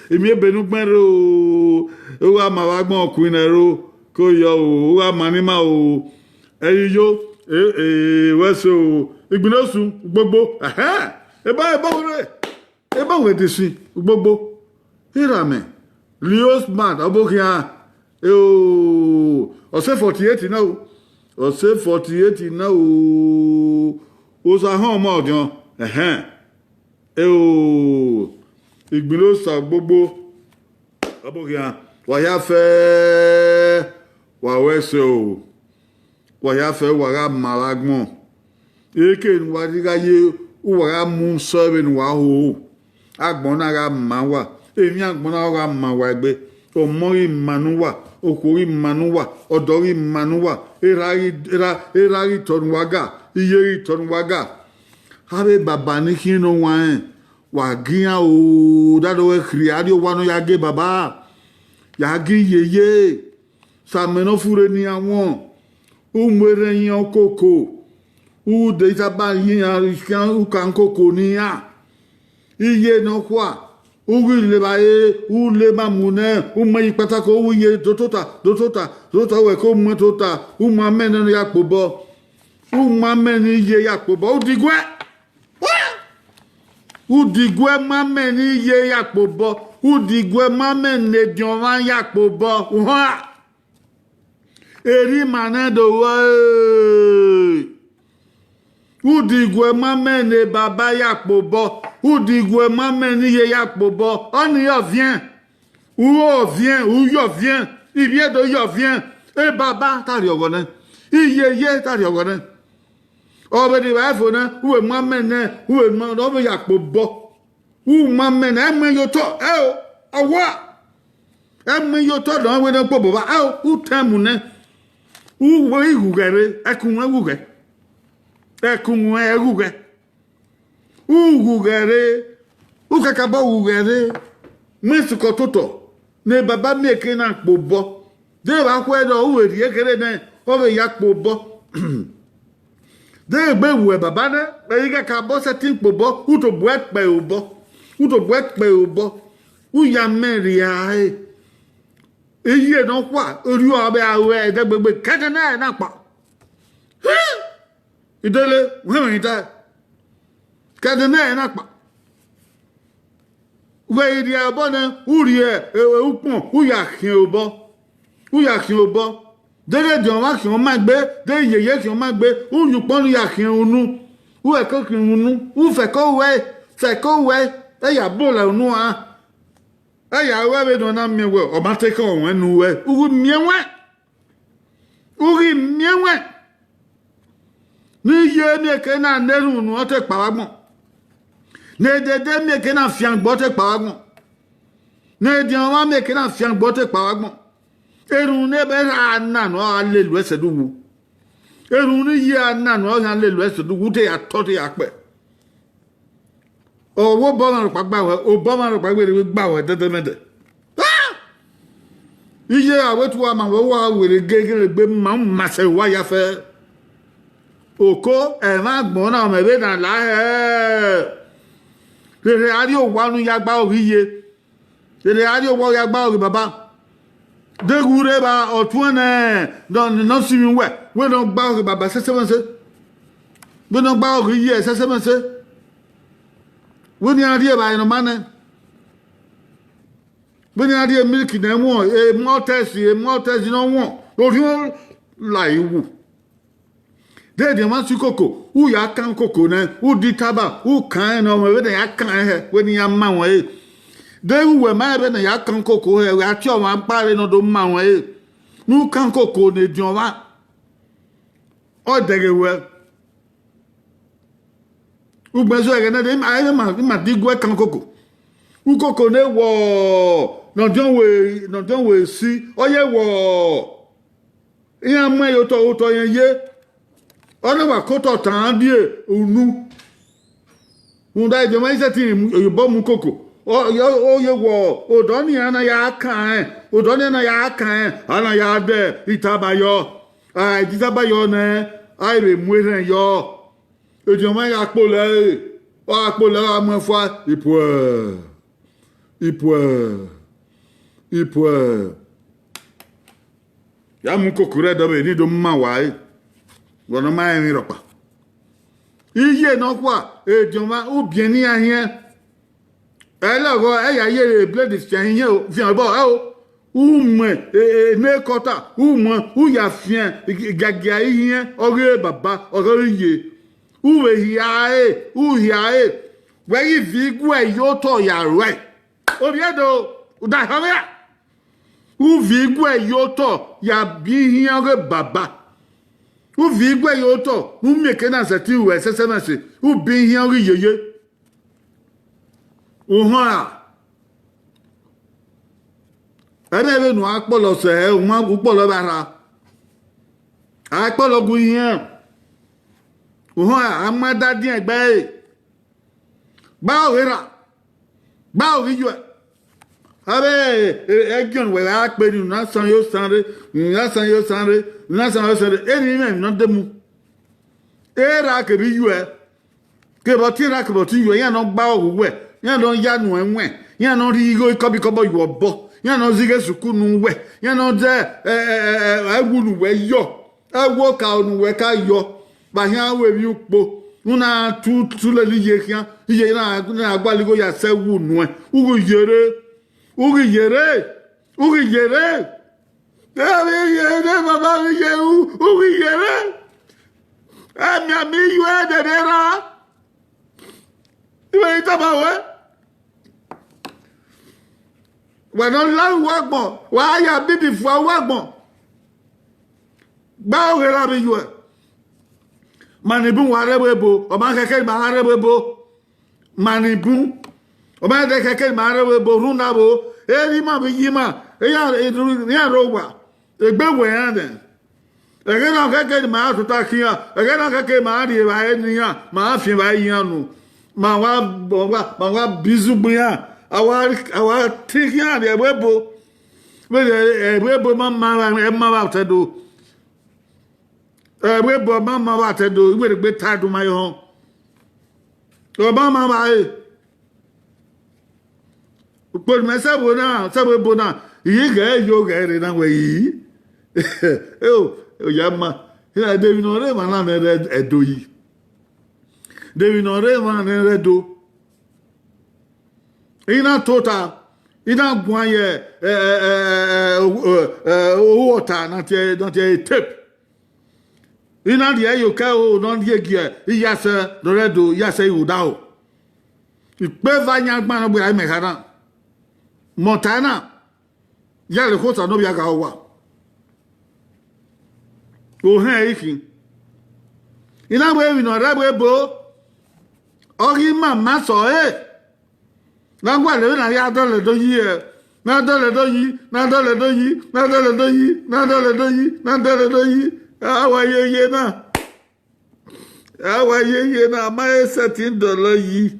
Imiebe ne u gbẹn rre o. U gha ma vbe agbọn Queen Ẹro. Ko yọ o, u gha ma ni ima o. Ẹ i yo, e, e, wẹ ẹse o. Igbinosu, gbogbo. Ẹhẹn, eba, eba wẹ rre. Eba wẹ de si, gbogbo. Iramẹ, Leo Smart, ọbokhian, eo, ọ sẹ forty eight na o. Ọ sẹ forty eight na o. Osa họn ọmọ ọdiọn, ẹhẹn. Eo, Igbinosa gbogbo, ọbokhian, wa hia fẹ, wa wẹ ẹse o. Wa hia fẹ, wa gha ma vbe agbọn. Eke ne uwa rhirhi gha ye, uwa gha mu sẹ vbene uwa ho. Agbọn na gha ma uwa, emwi agbọn na gha ma uwa egbe. Ọmọ ghi ma ne uwa, okhuo ghi ma ne uwa, ọdọ ghi ma ne uwa, erha ghi, erha, erha ghi tọ ne uwa ga, iye ghi tọ ne uwa ga. Avbe baba ni khian ne ọ wanrẹn, wa gie iran o, dadọ wẹ khriẹ, a rrie owa ne ọ ya gie baba, ya gie iyeye. Samẹ ne ọ furre ne iran wọn, u mu erhẹn yan ukoko, u de isaba ye iran khian uka ukoko ne iran. Iye ne ọ khua, U ghi le evbare, u le ma mu nẹ, u mu ẹre ye ikpatako, u ye do tota, do tota, do tota, wẹ ke u mu tota, u mu amẹ nẹ ne ọ ya kpe obọ. U mu amẹ ne iye ya kpe obọ, u diguẹ. U diguẹ mu amẹ ne iye ya kpe obọ, u diguẹ mu amẹ ne ediọn mwa ya kpe obọ, u họn ra? Erha ima nẹ do ghọ ẹe. U diguẹ mu amẹ ne baba ya kpe obọ, u diguẹ mu amẹ ne iye ya kpe obọ, ọnii ọviẹn. U ọviẹn, u yọviẹn, ivbi Ẹdo yọviẹn, e baba ta rhiọghọ nẹ, iyeye ta rhiọghọ nẹ. Ọ vbe rhie evbare fo nẹ, u vbe mu amẹ nẹ, u vbe mu ọ vbe ya kpe obọ. U mu amẹ nẹ, ẹ mu ẹre ye otọ, ẹo, ọ wa. Ẹ mu ẹre ye otọ nọ, wẹ ne ọ kpe obọ vba, ẹo, u tẹn mu nẹ. U wẹ ighughẹ rre, ẹkun ruẹn ghughẹ. Ẹkun ruẹn ẹ ghughẹ. U ghughẹ rre, u kakabọ ghughẹ rre. Mu isukọ totọ ne baba miẹn eke na kpe obọ. De vbe a khuẹ nọ, u vbe rhie kherhe nẹ, ọ vbe ya kpe obọ. De egbe wẹ baba nẹ, vbe I kakabọ sẹtin kpe obọ, u tobọ ẹkpẹ obọ, u tobọ ẹkpẹ obọ, u ya mẹ rhie ẹre. Iye ne ọ khua, orhiọn avbe aro ẹdẹgbegbe, kẹdẹ ne ẹre na kpa. Idele, u hẹnmwẹ ne I tae, kẹdẹ ne ẹre na kpa. Vbe I rhie obọ nẹ, u rhie ukpọn, u ya khian obọ, u ya khian obọ. Deghẹ ediọn mwa khian ọma egbe, deghẹ iyeye khian ọma egbe, u yin ukpọn ne u ya khian unu, u ẹko khian unu, u fẹko ruẹ, fẹko ruẹ, ẹ ya bọlọ unu a, ẹ ya ruẹ vbene ọ na miẹn wẹ ọ ma te khẹ ọmwẹ ne uwẹ, u ghi miẹn wẹ. U ghi miẹn wẹ ne iye miẹn eke na ne erhunmwu unu ọ te kpao agbọn, ne edede miẹn eke na fiangbe ọ te kpao agbọn, ne ediọn mwa miẹn eke na fiangbe ọ te kpao agbọn. Erhunmwu ne ebe ra na nọ ọ gha lele uẹ sẹdughu, erhunmwu ne iye ra na nọ ọ gha lele uẹ sẹdughu, u te ya tọ, te ya kpẹ. Ọ wẹ obọ mwa rhọkpa gba wẹ, obọ mwa rhọkpa gbe gba wẹ dẹdẹmẹdẹ. Iye a wẹ te uwa ma wẹ, uwa werriẹ gele gbe ma ma sẹ uwa ya fẹ. Oko, ẹmwẹ agbọn na, mẹ vbe na la hẹ. Rherhe a rrie owa unu ya gba ọghe iye, rherhe a rrie owa ya gba ọghe baba. Deghẹ u rre evba, ọtuẹn nẹ, nọ, nọ sinmwi uwẹ, wẹ ne ọ gba ọghe baba sẹsẹmẹsẹ, wẹ ne ọ gba ọghe iye sẹsẹmẹsẹ, wẹ ne iran rrie evbare ne ọ ma nẹ. Vbene iran rhie milk ne ẹmwẹ, emọ tẹsi, emọ tẹsi ne ọ wọn, orhiọn la iwu. Deghẹ ediọn mwa si ukoko, u ya kan ukoko nẹ, u di taba, u kan ẹn ne ọ mwẹ vbene a ya kan ẹn hẹ, wẹ ne iran ma wọn ẹre. Deghẹ uwẹ ma rẹn vbene a ya kan ukoko hẹ, wẹ a tie ọmwa kpa rre ne ọ do ma wọn ẹre, ne u kan ukoko ne ediọn mwa, ọ dẹghe wẹ. Ugbẹn zẹ ẹghẹ nẹ, ima, ima, ima diguẹ kan ukoko. Ukoko ne wọ, ne ọdiọn wẹ, ne ọdiọn wẹ si, ọ ye wọ. Iran mu ẹn ye otọ, otọ yẹn ye. Ọ na wa ke otọ tan die unu. Rhunmwuda ediọn mwa i sẹtin obọ mu ukoko. Ọ, ọ, ọ ye wọ, odọ ni a na ya kan ẹn, odọ ni a na ya kan ẹn, a na ya dẹ itabayọ. A i dẹ itabayọ nẹ, a i vbe mu erhẹn yọ. Ediọn mwa ya kpolọ ẹre, ọ gha kpolọ ẹre, ọ gha mu ẹn fua, ipuẹ, ipuẹ, ipuẹ. Ya mu ukoko rre Ẹdo vbe ne I do ma uwa ẹre, vbe ọ ne ọ ma rẹn emwi rhọkpa. Iye ne ọ khua, ediọn mwa, u biẹn ne iran hiẹn. Ẹ lọghọ, ẹ ya ye blade fian ihiẹn o, fian obọ ẹo. U mu e, e, ne kọta, u mu, u ya fian giagia ihiẹn, ọghe baba, ọghe iye. U vbe hia ẹre, u hia ẹre. Wẹ ghi viọ iguẹ ye otọ ya ruẹ. Ovbi Ẹdo, u da họn vbe ra? U viọ iguẹ ye otọ ya biẹ ihiẹn ọghe baba. U viọ iguẹ ye otọ, u miẹn eke na sẹtin ruẹ sẹsẹmẹse, u biẹ ihiẹn ọghe iyeye. U họn ra? Ẹmwẹ vbene u a kpọlọ sẹ, u ma, u kpọlọ vbe a rra. A kpọlọ gu ihiẹn. U họn ra, a ma da diẹn gbe ẹre. Gba ọghe rra, gba ọghe iyuẹ. Avbe ẹgiọnmwẹ wẹ a kpe ni, u na san yo san rre, u na san yo san rre, u na san yo san rre, eni mwẹ emwi ne ọ de mu. Erha kevbe iyuẹ, kevbe ọtẹn erha kevbe ọtẹn iyuẹ, iran ne ọ gba ọghe uwẹ, iran ne ọ ya nuẹn wẹn, Iran ne ọ rhie igho ikọbọ ikọbọ ye obọ, iran ne ọ zẹ igho sukulu ne uwẹ, iran ne ọ zẹ ẹwu ne uwẹ yọ, ẹwu okaro ne uwẹ ka yọ, vbe a khian ru emwi ukpo, u na tu tu lele iye khian, iye na na gualọ igho ya sẹ ẹwu nuẹn, u ghi yerre, u ghi yerre, u ghi yerre. Ẹ vbe yerre, baba vbe yerre, u ghi yerre. Ẹmianmian iyuẹ dẹdẹ ra. Iwẹ i tama wẹ, wẹ ne ọ la uwu agbọn, wa ya bibi fua uwu agbọn. Gba oghe ra vbe yuẹ. Ma ni bun wa rre vbe ebo, ọ ma khẹke ma gha rre vbe ebo. Ma ni bun, ọ ma dẹ khẹke ma rre vbe ebo rhunmwuda vbo, erha ima vbe iye ima, iran rre owa, egbe wẹ iran nẹ. Ẹghẹ na khẹke ne ma ra tota khian, ẹghẹ na khẹke ma ra rri evbare ne iran, ma ra fian evbare ye iran unu, ma wa, ma wa, ma wa bi izugbe iran, a wa, a wa tin khian rrie ẹvbo ebo, vbene ẹvbo ebo ma ma vbe, ẹ ma vbe otọ Ẹdo. Ẹvbo ebo ma ma vbe otọ Ẹdo, iwẹ rhegbe ta ẹdun ma ye họn. Ọ ma ma vbe ẹre. Ukpo ne imẹ sẹ vbe na, sẹ vbe ebo na, I ghi ghẹ yo ghẹ rre na wẹ yi. Eo, oya ma, de emwi ne ọ rre emwa na nẹ rre Ẹdo yi. De emwi ne ọ rre emwa nẹ rre Ẹdo. I na tota, I na guan ye, eh, eh, eh, eh, eh, eh, ohu ọta na tie, na tie tape. I na rhie ẹre ye okẹ ro, ne ọ rhie gie, I ya sẹ, ne ọ rre Ẹdo, I ya sẹ I gho odaro. Ikpeva yan gban ne ọ gberra imẹ kha na. Mẹ ọta na, ya rhe khuo Osa ne ovbi agha uwa. Ohẹn ẹre I khin. I na wẹ emwi ne ọ rre ẹvbo ebo, ọ ghi ma ma sẹ ọre. Na gualọ vbene a ya dọlọ Ẹdo yi, ẹ, na dọlọ Ẹdo yi, na dọlọ Ẹdo yi, na dọlọ Ẹdo yi, na dọlọ Ẹdo yi, na dọlọ Ẹdo yi. A wa ye ye na. A wa ye ye na, a ma he sẹtin dọlọ yi.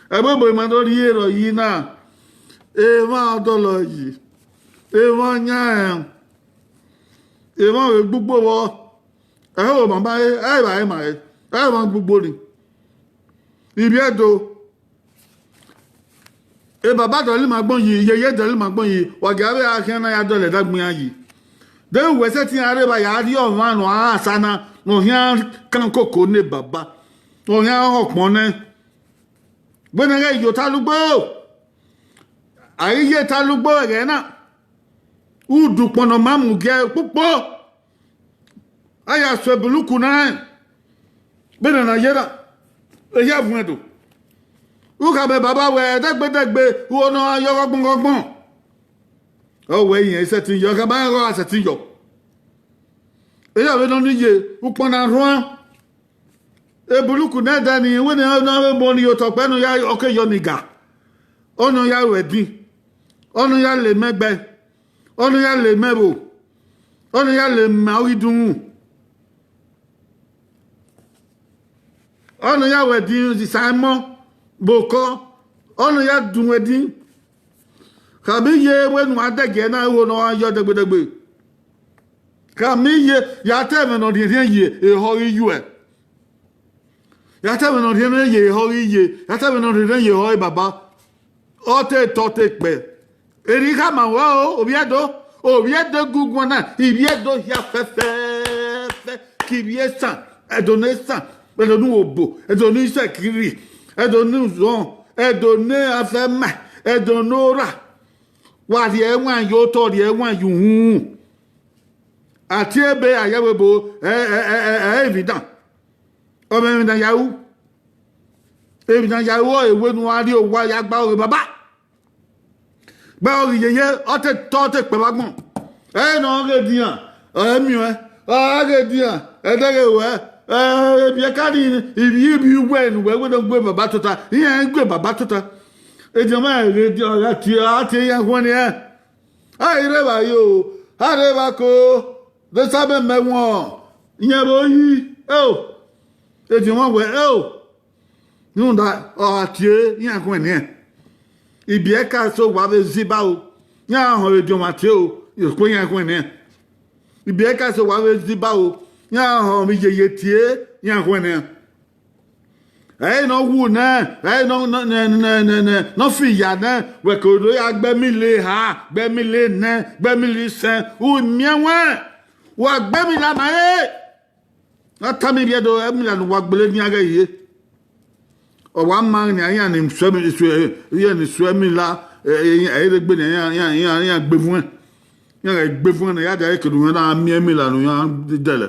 Ẹvbo ebo ima do rhie rọ yi na, emwa dọlọ yi, emwa yan rẹn, emwa vbe gbugbo vbọ, ẹho ma ma he, ẹ i vba re ma re, ẹ i vba gbugbo ni. Ivbi Ẹdo, e baba dọlọ ima agbọn yi, yeye dọlọ ima agbọn yi, wa gia vbe a khian na ya dọlọ ẹdẹ agbọn iran yi. De uwẹ sẹtin iran rre evba ya rhie ọmwa ne ọ gha sa na, ne ọ khian kan koko ne baba, ne ọ khian họn ọkpọn nẹ. Vbene ẹghẹ ye otalugbo, a ghi ye otalugbo ẹghẹ na, udu ukpọn ne ọ ma mu gie kpokpo. A ya so ebuluku na rẹn, vbene na ye na, ehia vuẹn do. U khama baba wẹ, dẹgbe dẹgbe, uwo ne ọ gha yọ ọghọgbọn ọghọgbọn. Ọ wẹ irẹn i sẹtin yọ, ọ khama rẹn ọghe ọ gha sẹtin yọ. Ehia vbe nọ ni ye, ukpọn na rhuan. Ebuluku nẹdẹ ni, wẹ ne ọ na vbe mu ọnii ye otọ ọkpẹ ne ọ ya, ọ ke yọ ni ga. Ọ ne ọ ya ru ẹdin, ọ ne ọ ya le mẹ ẹgbẹ, ọ ne ọ ya le mẹ ẹvbo, ọ ne ọ ya le mẹ ọghe idunmwu. Ọ ne ọ ya ru ẹdin isan ẹmọ vbe okọ, ọ ne ọ ya dunmwu ẹdin. Khama iye vbene uwa dẹgiẹ na, igho ne ọ gha yọ dẹgbedẹgbe. Khama iye, ya ta ẹmwẹ ne ọ rhiẹnrhiẹn ye ehọ ghi yuẹ. Ya ta ẹmwẹ ne ọ rhiẹnrhiẹn ye ehọ ghi ye, ya ta ẹmwẹ ne ọ rhiẹnrhiẹn ye ehọ ghi baba. Ọ te tọ, ọ te kpẹ. Erha I khama ruẹ o, ovbi Ẹdo, ovbi Ẹdo gunguan na, ivbi Ẹdo hia fẹfẹfẹ, ke ivbi esan, Ẹdo ne esan, Ẹdo ne uhobo, Ẹdo ne isẹkiri, Ẹdo ne uzọn, Ẹdo ne afẹma, Ẹdo ne ora. Wa rhie ẹwaẹn ye otọ, rhie ẹwaẹn ye uhunmwu. A tie ebe a ya wẹ ebo, ẹ, ẹ, ẹ, ẹ, ẹ, evidan. Ọ mwẹ evidan ya ru. Evidan ya ru ọre, wẹ ne uwa rrie owa ya gba ọghe baba. Gba ọghe yeye, ọ te tọ, ọ te kpẹ vbe agbọn. Ẹ ne ọ ghe dian, ọ miẹn ọẹn, ọ ghe dian, ẹdẹghe ruẹ, ẹ, ebiẹka ni, ivbi, ivbi uwẹ ne uwẹ wẹ ne ọ gue baba tota, iran i gue baba tota. Ediọn ma ghe dian, ọ gha tie, ọ gha tie iran khuẹn nian. A i rre evbare o, a rre evba ko, de Osa mẹ mẹ wọn, iyẹn vbe oyi, eo, ediọn ma wẹ, eo, rhunmwuda ọ gha tie iran khuẹn nian. Ibiẹka eso wa vbe zẹ iba o, iran họn vbe ediọn ma tie o, okhuo iran khuẹn nian. Ibiẹka eso wa vbe zẹ iba o, iran họn vbe iyeye tie iran khuẹn nian. Ẹre ne ọ wu nẹ, ẹre ne ọ, ne, ne, ne, ne, ne, ne ọ fi ya nẹ, wẹ ke do ya gbe emila eha, gbe emila enẹ, gbe emila isẹn, u miẹn wẹ, wa gbe emila ma re. A tama Ivbi Ẹdo, emila ne uwa gbele ne iran ghẹ ye. Ọ wa ma nian, iran ni suẹ mi, suẹ, iran ni suẹ emila, ẹ, ẹ, ẹ, iran gbe nian, iran, iran, iran, iran gbe vuẹn. Iran ghẹ gbe vuẹn ne ya dia ekene uyan na miẹn emila ne uyan dẹlẹ.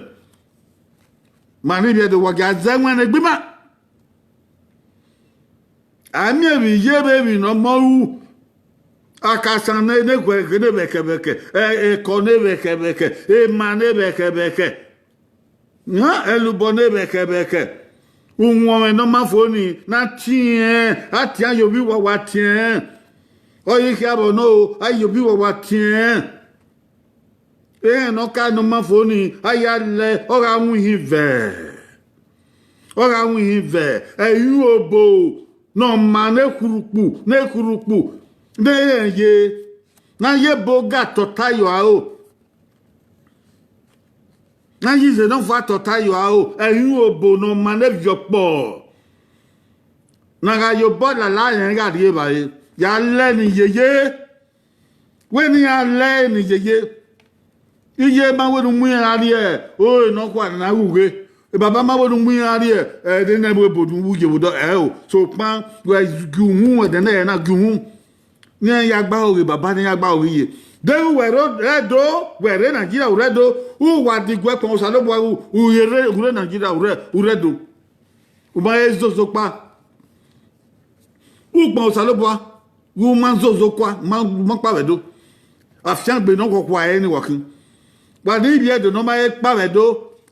Ma ne Ivbi Ẹdo wa gia zẹ ẹwẹn ne egbe ima. A miẹn emwi ye vbe emwi ne ọ mọ ru. Akasan ne, ne khuẹkhe ne vbẹkẹvbẹkẹ, ẹ, ẹko ne vbẹkẹvbẹkẹ, ema ne vbẹkẹvbẹkẹ. Yan ẹlubọ ne vbẹkẹvbẹkẹ. Uwọnmwẹ ne ọ ma fo ni, na tiẹn, a tian ye ovbi uwa, wa tiẹn. Ọ ye khian vbe nọ o, a ye ovbi uwa, wa tiẹn. Ehẹn ne ọ ka ne ọ ma fo ni, a ya lẹ, ọ gha winhin vẹ. Ọ gha winhin vẹ, ẹ i ru obo ne ọ ma ne khuurukpu, ne khuurukpu, ne rẹn ye, ne a ye ebo ga tota yọ aro. Na ye ize nọ fua tota yọ aro, ẹ i ru obo ne ọ ma ne viọ kpọ. Na gha ye obọ lala rẹn gha rrie evbare, ya lẹ ne iyeye. Wẹ ne iran lẹ ne iyeye. Iye ma wẹ ne u mu iran rrie ore nọkhua ne a ru ghe. Baba ma wẹ ne u mu iran rrie ẹre ne ẹvbo ebo ne u wu ye vbe odọ ẹro. Sokpan wẹ gie uhunmwu, ẹdẹ ne ẹre na gie uhunmwu. Ne iran ya gba aro ghe baba, ne iran ya gba aro ghe iye. Deghẹ uwẹ rre Ẹdo, wẹ rre Nigeria, u rre Ẹdo, uwa diguẹ kpọnmwẹ Osanobua, u, u rre, u rre Nigeria, u rre, u rre Ẹdo. U ma he zozo kpa. Ukpọn Osanobua, u ma zozo kua, u ma, u ma kpa vbe Ẹdo. Afiangbe ne ọ khuọkhua ẹre ne wa khin. Wa ne Ivbi Ẹdo ne ọ ma he kpa vbe Ẹdo,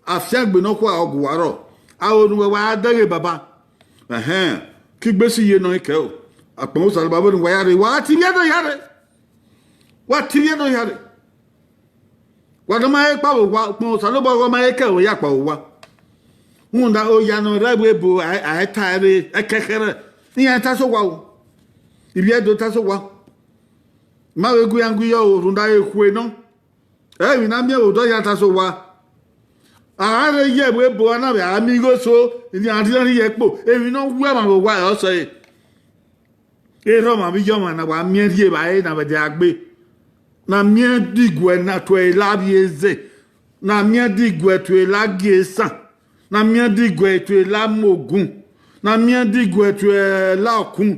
afiangbe ne ọ khua ọ gu uwa rrọọ. Aro ne uwẹ wa dẹghe baba. Ẹhẹn, ke igbe si ye nọ kẹ o. Akpọnmwẹ Osanobua vbene uwa ya rre, wa te Ivbi Ẹdo ya rre. Wa te Ivbi Ẹdo ya rre. Wa ne ọ ma he kpa vbe owa, ukpọn Osanobua ọghe ọ ma he kẹ vbe ya kpa vbe owa. Rhunmwuda oya ne ọ rre ẹvbo ebo, a, a ta ẹre ẹkẹkhẹrẹ. Iran ta sẹ owa o. Ivbi Ẹdo ta sẹ owa. Ma vbe gu iran gu iyọ o, rhunmwuda ekhue nọ. Emwi ne a miẹn vbe odọ iran ta sẹ owa. A gha rre ye ẹvbo ebo, a na vbe a miẹn igho eso, iran rhiẹnrhiẹn ye ẹkpo, emwi ne ọ wu ẹmwẹ vbe owa ẹre ọ sẹe. Erha ọmwa vbe iye ọmwa na wa miẹn rhie evbare na vbe ẹdẹ a gbe, na miẹn diguẹ na tuẹ la vbiẹ eze, na miẹn diguẹ tuẹ la gie esan, na miẹn diguẹ tuẹ la mu ogun, na miẹn diguẹ tuẹ la ọkun,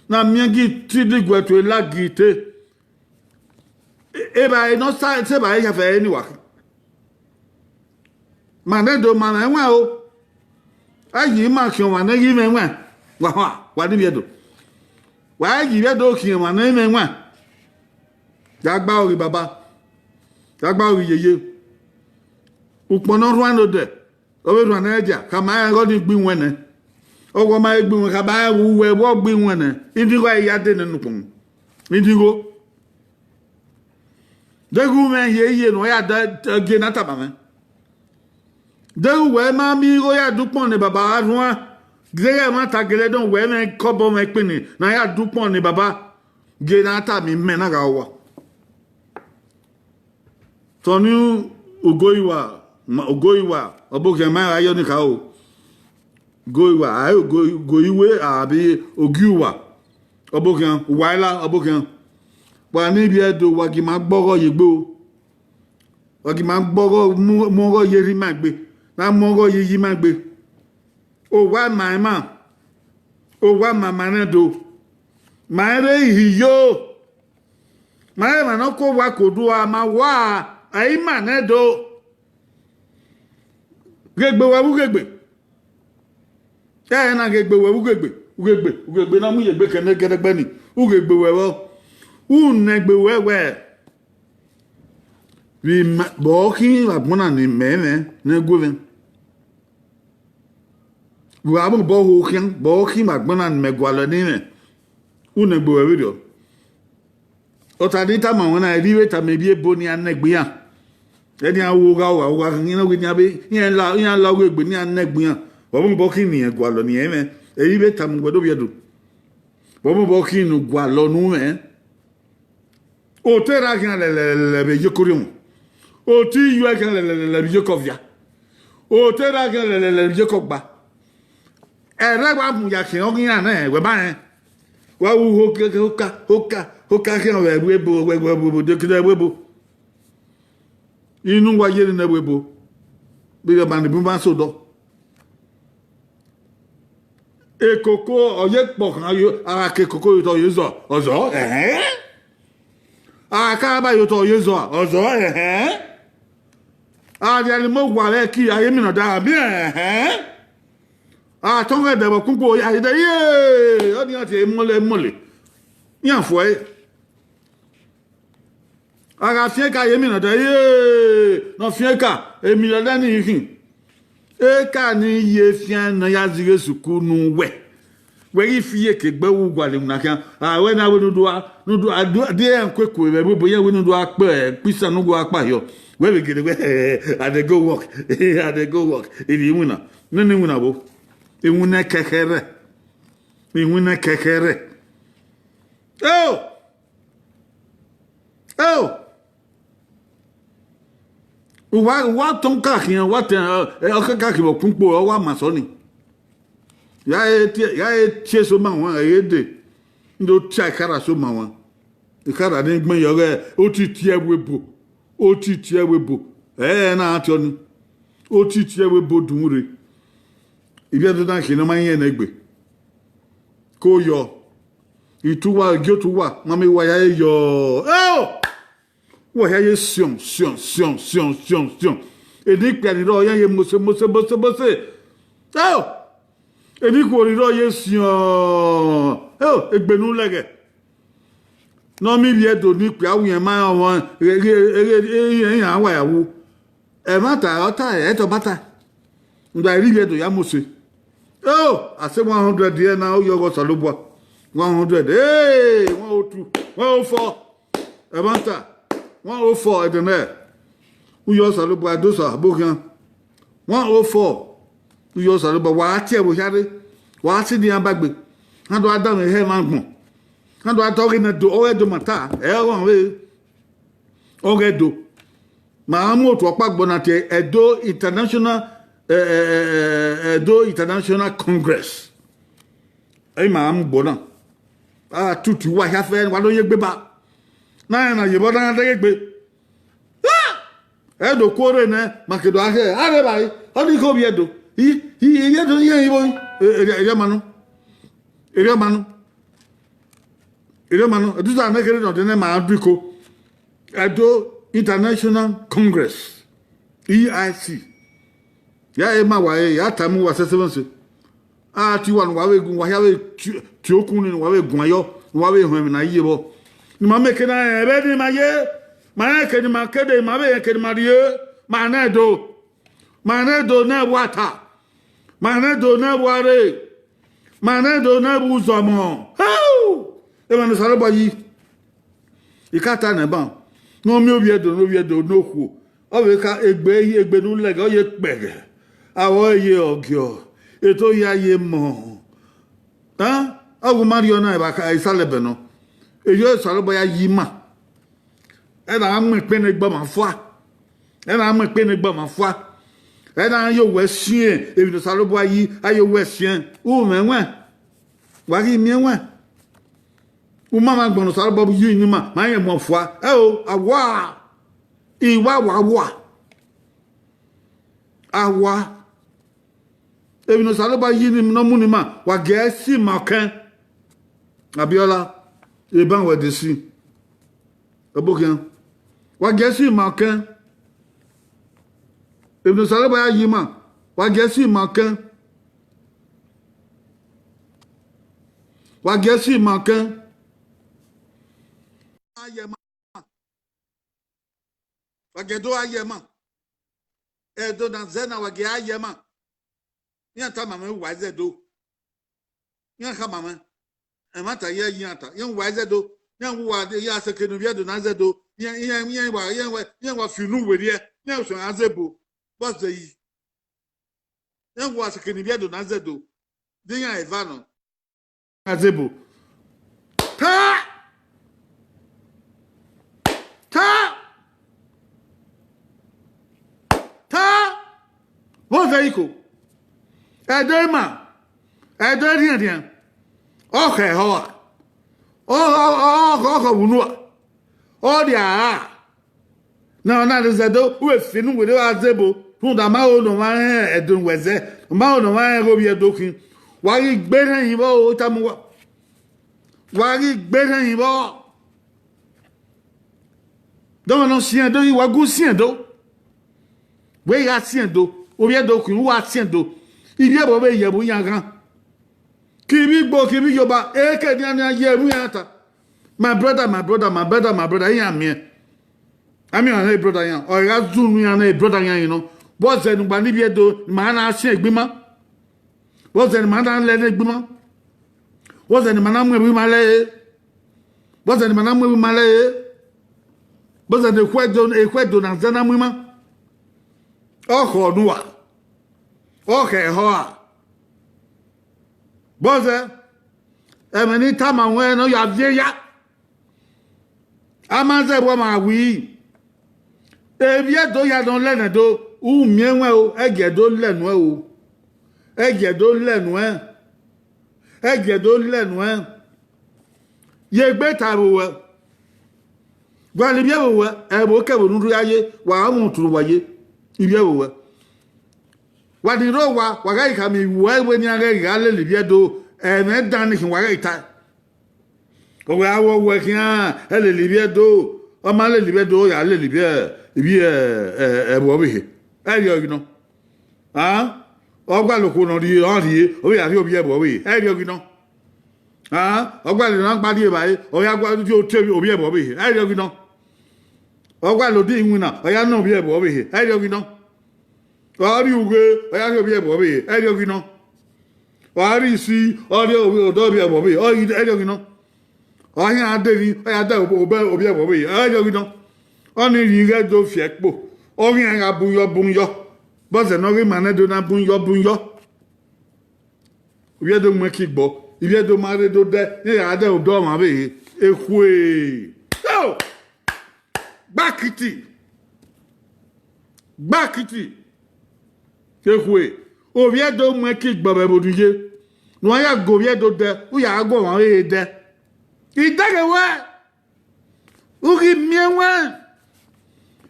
na miẹn gi ti diguẹ tuẹ la gie ite. E-, evbare ne ọ sa, sẹ evbare hia fẹ ẹre ni wa khin. Ma nẹ do ma mwẹ ẹwaẹn o. A yi ima khian ọmwa ne ghi mwẹ ẹwaẹn. Wa hua, wa ni Ivbi Ẹdo. Wa yi Ivbi Ẹdo khian ọmwa ne mwẹ ẹwaẹn. Ya gba aro ghe baba. Ya gba aro ghe yeye. Ukpọn ne ọ rhuan ne odẹ, ọ vbe rhuan ne ẹdia, khama rẹn ghe ọnii gbe iwẹn nẹ. Ọ wa ma he gbe iwẹn, khama rẹn vbe uwẹ vbe ọ gbe iwẹn nẹ. Indigho a i ya dee nene ukpọn. Indigho. Deghẹ u mwẹ hie iye ne ọ ya da gie ne a tama mwẹ. Deghẹ uwẹ ma miẹn igho ya da ukpọn ne baba gha rhuan, deghẹ ẹmwata gele dọn uwẹ mwẹ kọbọ mwẹ kpini ne a ya da ukpọn ne baba, gie ne a tama imẹ na gha owa. Tọni Ogoiwa, ma, Ogoiwa, ọbokhian ma ra yọ ni kha o. Ogoiwa, a i re Ogo-, Ogoiwe, a bi Ogiuwa, ọbokhian, uwa i la, ọbokhian. Wa ni Ivbi Ẹdo, wa gi ma gbe ọghọ ye egbe o. Wa gi ma gbe ọghọ, mu, mu ọghọ ye erha ima egbe. Na mu ọghọ ye iye ima egbe. Owa ma ima. Owa ma ma nẹ do. Ma rẹn rre ihi yo. Ma rẹn emwa ne ọ ku owa ke odua, ma wa, a i ma nẹ do. Ghegbe wẹ vbe ughegbe. Ẹ na ghegbe wẹ vbe ughegbe, ughegbe, ughegbe na mu ye egbe kẹnẹ gẹdẹgbẹ ni, ughegbe wẹ vbọ. U nẹgbe wẹ wẹ, vbe ima, vbe ọ khin vbe agbọn na ne imẹ mwẹ ne gu mwẹ. Vbe a mobọ ho khian, vbe ọ khin vbe agbọn na ne imẹ gualọ ne imẹ. U nẹgbe wẹ vberriọ. Ọta ni tama ruẹ na, erha i vbe tama ivbi ebo ne iran nẹgbe iran. Ẹni iran ru ogha ogha ogha khin, iran wẹ nian vbe, iran la, iran la oghe egbe ne iran nẹgbe iran. Vbe ọ mobọ khin ne irẹn gualọ ne irẹn mwẹ, erha i vbe tama uwẹ do vbiẹ do. Vbe ọ mobọ khin ne u gualọ ne u mwẹ. Otọ erha khian lẹlẹlẹlẹ vbe iyeke orhiọnmwẹ. Otọ iyuẹ khian lẹlẹlẹlẹ vbe iyeke ọvia. Otọ erha khian lẹlẹlẹlẹ vbe iyeke ọgba. Ẹrẹ wa mu ya khian ọghe iran nẹ, wẹ ma rẹn. Wa ru hoka, hoka, hoka, hoka khian vbe ẹvbo ebo, vbe ẹvbo ebo, dekẹdẹ ẹvbo ebo. Inu wa ye ne ẹvbo ebo. Vbe ma ni bu ma sẹ odọ. Ekoko, ọ ye kpọ khan yo, a gha ke ekoko ye otọ ye zọ, ọ zọ, ẹhẹn. A gha ka ba ye otọ ye zọ, ọ zọ, ẹhẹn. A dia ni mo wa vbe ẹki, a ye mi nọ da, miẹn, ẹhẹn. A tọn ghẹ dẹbọ kpukpu, a ye dẹ, ye, ọ ni a tie mọlẹ, mọlẹ. Iran fue. A gha fiẹn eka ye mi nọ da, ye, ne ọ fiẹn eka, emi nọ da ni khin. Eka ni ye fian ne ọ ya zighe sukulu ne uwẹ. Wẹ ghi fi iyeke gbe vbe ugualọ iwinna khian. A wẹ na wẹ ne u do a, ne u do a, do, de iran ku eku vbe ẹvbo ebo, iran wẹ ne u do a kpe, eh, kpe isan ne u do a kpa hiọ. Wẹ vbe gele wẹ, I dey go work, I dey go work. Ivbi iwinna, nene iwinna vbo? Iwinna kẹkẹrẹ. Iwinna kẹkẹrẹ. Oh! Oh! Uwa, uwa tọn ka khian, uwa tẹ, eh, ọ ka khian vbe ọkpukpo, ọ wa ma sọ ni. Ya e tie, ya e tie eso ma wan, ẹ i re dee. Ndo tie ikara eso ma wan. Ikara ni gbẹn yọ ghe, o ti tie ẹvbo ebo. O ti tie ẹvbo ebo. Ẹ, ẹ na tiọ ni. O ti tie ẹvbo ebo dunmwu rre. Ivbi Ẹdo na khian ne ọ ma yẹn nẹ egbe. Ko yọ. Ituwa, gie otuwa, ma miẹn wa ya ye yọ. Eo! Wa hia ye siọn, siọn, siọn, siọn, siọn, siọn. Eni ikpia ni rrọọ, iran ye mose, mose, mose, mose. Eo! Eni ikhuo ni rrọọ ye siọn. Eo, egbe ne u lẹghẹ. Ne ọ miẹn ivbi Ẹdo ne ikpia wiẹn ma rẹn ọmwa, ghe, ghe, ghe, ghe, iran, iran wa ya wu. Ẹmwata, ọ ta, ẹ tọ ba ta. Nda ivbi Ẹdo ya mose. Eo, a sẹ one hundred ye na, u yọ ghe Osanobua. One hundred. Hey, one oh two, one oh four. Ẹmwata, one oh four, ẹdẹnẹ. U yọ Osanobua, Ẹdosa, ebo khian. One oh four. U yọ Osanobua, wa tie ẹvbo hia rre. Wa si ne iran ba gbe. Iran do a danmwehọ emwa agbọn. Iran do a ta ọghe ne do, ọghe do ma ta. Ẹ ọghe ọvbehe. Ọghe do. Ma mu otu ọkpa agbọn na tie Edo International, eh, eh, eh, eh, Edo International Congress. Ẹ i ma mu gbọ na. A tutu wa hia fẹ, wa do ye egbe ba. Na rẹn na ye vbọ na dẹghe egbe. Ah! Ẹ do ku orre nẹ, ma ke do a khẹ, a rre evbare, ọ ni kho vbi Ẹdo. I, i, ivbi Ẹdo iran i vbo, e, e, erriọ ma nọ. Erriọ ma nọ. Erriọ ma nọ. Ẹdẹ uza nẹ kherhe nọ, ọdẹ nẹ ma do iko. Edo International Congress, E I C. Ya e ma wa re, ya tama uwa sẹsẹ vbe ọse. A tie uwa ne uwa vbe gu, uwa hia vbe tie, tie okun ni, ne uwa vbe guan yọ, ne uwa vbe họn emwi ne a ye vbọ. Ne ima miẹn eke na rẹn, vbene ima ye, ma rẹn eke ne ima kede, ma vbe rẹn eke ne ima rrie, ma nẹ do. Ma nẹ do ne ẹvbo ata. Ma nẹ do ne ẹvbo arre. Ma nẹ do ne ẹvbo uzọmọ. Hau! Emwa ne Osanobua yi. I ka ta nẹ ban, ne ọ miẹn ovbi Ẹdo, ne ovbi Ẹdo ne okhuo, ọ vbe ka egbe, egbe ne u lẹghẹ, ọ ye kpẹghẹ, avbe ọ ye ọgiọ, eto hia ye mọ. Ẹn? Ọ gu ma rriọ na evba ka, isalẹbẹ nọ. Eyọ Osanobua ya yi ima. Ẹ na mu ekpe ne egbe ọmwa fua. Ẹ na mu ekpe ne egbe ọmwa fua. Ẹ na ye owẹ siẹn, emwi ne Osanobua yi, a ye owẹ siẹn. U mwẹ wẹn. Wa ghi miẹn wẹn. U ma ma gbọnnọ Osanobua yi ne ima, ma rẹn mu fua. Ẹ o, a wa. I wa wa wa. A wa. Emwi ne Osanobua yi ne ima, ne ọ mu ne ima, wa gie ẹe si ima ọkẹn. Abiola, eban wẹ de si. Ẹbokhian. Wa gie ẹe si ima ọkẹn. Emwi ne Osanobua ya yi ima, wa gie ẹe si ima ọkẹn. Wa gie ẹe si ima ọkẹn. Wa gie do a ye ma. Ẹdo na zẹ na, wa gie a ye ma. Iran tama mwẹ uwa zẹ do. Iran khama mwẹ. Ẹmwata ye iran ta. Iran uwa zẹ do. Iran uwa de ya seke ne ivbi Ẹdo na zẹ do. Iran, iran, iran wa, iran wa, iran wa fi unu werriẹ. Iran sẹ iran zẹ ebo. Bọzẹ yi. Iran uwa seke ne ivbi Ẹdo na zẹ do. De iran eva nọ. Azebo. Ta! Ta! Ta! Vbọzẹ iko. Ẹdo ima. Ẹdẹ rhiẹnrhiẹn, ọ khẹ ehọ ra, ọ khọ vbe unu ra, ọ rria ra. Na na de zẹdẹ, u vbe fi unu werriẹ ra zẹ ebo, rhunmwuda ma ho ne ọmwa rẹn ẹdẹ ne uwẹ zẹ, ma ho ne ọmwa rẹn ghe ovbi Ẹdo khin. Wa ghi gbe erhẹn hin vbọ, tama uwa. Wa ghi gbe erhẹn hin vbọ. Dọmọ ne ọ siẹn do, wa gu siẹn do. Wẹ gha siẹn do, ovbi Ẹdo khin, u wa siẹn do. Ivbi ẹvbo vbe ye ẹvbo iran ghan. Kevbe igbo, kevbe iyoba, eke nian nian ye ẹmwẹ iran ta. My brother, my brother, my brother, my brother, iran miẹn. A miẹn ọnrẹn ne brother iran, ọ gha zunu iran ne brother iran yin nọ. Vbọzẹ ne ugbẹn ni Ivbi Ẹdo, ne ima na siẹn egbe ima? Vbọzẹ ne ima na lẹ ne egbe ima? Vbọzẹ ne ima na mu ẹvbo ima lẹ re? Vbọzẹ ne ima na mu ẹvbo ima lẹ re? Vbọzẹ ne ekhue Ẹdo, ekhue Ẹdo na zẹ na mu ima? Ọ khọ ne uwa, ọ khẹ ehọ ra. Vbọzẹ, ẹmwẹ ne I tama ruẹn ne ọ ya viẹn ya. A ma zẹ vbe ọmwa wi. Ivbi Ẹdo ya nọ lẹ nẹ do, u miẹn ẹwẹn o, ẹgiẹ do lẹ nuẹn o. Ẹgiẹ do lẹ nuẹn. Ẹgiẹ do lẹ nuẹn. Ye egbe ta vbe owẹ. Gualọ ivbi ẹvbo owẹ, ẹvbo kẹvbo ne u rhia ye, wa mwẹ utunu wa ye, ivbi ẹvbo owẹ. Wa ni rre owa, wa ghẹ khama iwẹ wẹ ne iran ghẹ gha lele ivbi Ẹdo, ẹmwẹ dan ni khin wa ghẹ tae. Ọ wẹ a wẹ owẹ khian, ẹ lele ivbi Ẹdo, ọ ma lele ivbi Ẹdo, ọ ya lele ivbi, ivbi, ẹ, ẹ, ẹvbo ọvbehe. Ẹ rriọ ghi nọ. A, ọ gualọ okhuo ne ọ rhie, ọ rhie, ọ ya rhie ovbi ẹvbo ọvbehe. Ẹ rriọ ghi nọ. A, ọ gualọ ne ọ gba rhie evbare, ọ ya gua rhie otọ ovbi ẹvbo ọvbehe. Ẹ rriọ ghi nọ. Ọ gualọ ode iwinna, ọ ya nọ ovbi ẹvbo ọvbehe. Ẹ rriọ ghi nọ. Ọ rhie ughe, ọ ya rhie ovbi ẹvbo ọvbehe. Ẹ rriọ ghi nọ. Ọ rhie isi, ọ rhie ovbi, odọ ovbi ẹvbo ọvbehe. Ọ rhie, ẹ rriọ ghi nọ. Ọ khian de emwi, ọ ya da obọ ovbi ẹvbo ọvbehe. Ẹ rriọ ghi nọ. Ọnii rhie ighẹ do fi ẹkpo. Ọ khian gha bun yọ, bun yọ. Vbọzẹ ne ọ ghi ma nẹ do na bun yọ, bun yọ. Ivbi Ẹdo mu ẹki gbọ, ivbi Ẹdo ma rre do dẹ, iran gha dẹ odọ ọmwa vbe ehe. Ekhue. Yo! Gbakiti. Gbakiti. Ekhue. Ovbi Ẹdo mu ẹki gbọ vbe ẹvbo ne u ye. Ne uwa ya gu ovbi Ẹdo dẹ, u ya gu ọmwa vbe ehe dẹ. Idẹghe wẹ, u ghi miẹn ẹwẹn.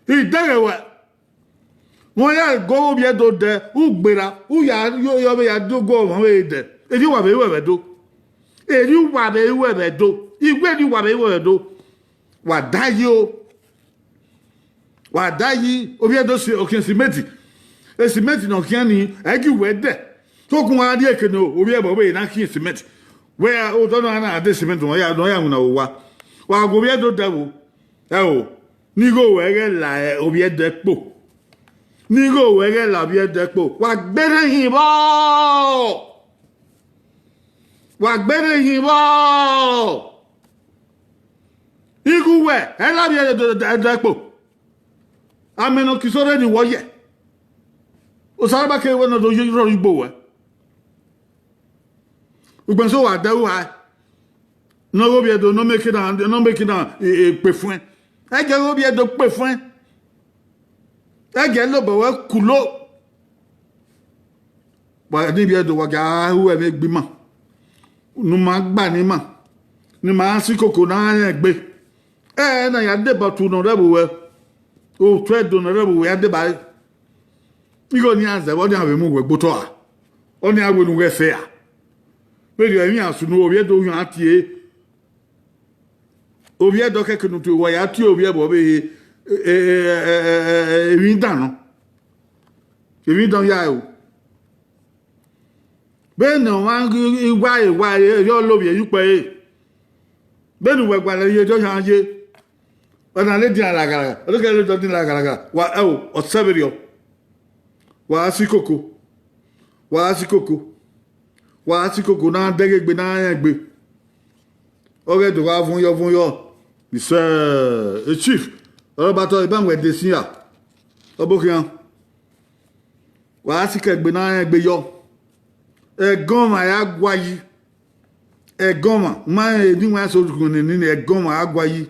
Idẹghe wẹ. Wẹ ya gu ovbi Ẹdo dẹ, u gberra, u ya yo, yo vbe ya do gu ọmwa vbe dẹ. Erriọ uwa vbe ru ẹvbo Ẹdo. Erriọ uwa vbe ru ẹvbo Ẹdo. Iwẹ erriọ uwa vbe ru ẹvbo Ẹdo. Wa da yi o. Wa da yi, ovbi Ẹdo si, ọ khian simenti. Esimenti ne ọ khian ni, ẹ i gi uwẹ dẹ. Tokun wa rhie eke ne ovbi ẹvbo ọvbehe na khian simenti. Wẹ odọ nọ na de simenti, nọ ya, nọ ya winna vbe owa. Wa gu ovbi Ẹdo dẹ vbo. Ẹo, ne igho ruẹ ghẹ la ovbi Ẹdo ẹkpo. Ne igho ruẹ ghẹ la ovbi Ẹdo ẹkpo. Wa gbe erhẹn hin vbọ. Wa gbe erhẹn hin vbọ. Igho ruẹ, ẹ la ovbi Ẹdo, Ẹdo ẹkpo. Amẹ ne ọ ke iso rre ni wọ yẹ. Osanobua kevbe wẹ ne ọ do ye rrọọ igbo wẹ. Ugbẹn so wa dẹ ru ha. Ne ọ ghe ovbi Ẹdo, ne ọ miẹn eke na, ne ọ miẹn eke na, e, e, kpe fuẹn. Ẹ gie ghe ovbi Ẹdo kpe fuẹn. Ẹ gie lobọ wẹ kulo. Wa ne ivbi Ẹdo wa gia ru ẹmwẹ egbe ima. Ne ima gba ne ima. Ne ima si koko na rẹn egbe. Ẹ na ya deba otu ne ọ rre ẹvbo ruẹ. Otu Ẹdo ne ọ rre ẹvbo ruẹ ya deba ẹre. Igho ne iran zẹ vbe, ọnii a vbe mu uwẹ gbe otọ ra? Ọnii a wẹ ne u ghẹ fẹ ra? Vberriọ emwi iran sunu ovbi Ẹdo yan tie. Ovbi Ẹdo kẹkẹ ne u tue, wa ya tie ovbi ẹvbo ọvbehe, e, e, e, e, e, emwi dan nọ. Emwi dan ya o. Vbene ọmwa ghi wa e wa e, erriọ lovbiẹ ye ukpẹ ẹre. Vbene uwẹ gualọ ye erriọ yan ye. Ọna ladian laghalagha, ọ ladian laghalagha, wa ẹo, ọ sẹ vberriọ. Wa si koko. Wa si koko. Wa si koko na dẹghe egbe na rẹn egbe. Ọ ghẹ do gha vun yọ, vun yọ. Isẹ, e chief, ọrọbatọ, iban wẹ de sin ya. Ọ bo khian. Wa si kẹ egbe na rẹn egbe yọ. Ẹgọn ọmwa ya gua yi. Ẹgọn ọmwa, ma rẹn eni wa so gun nene, ẹgọn ọmwa a gua yi.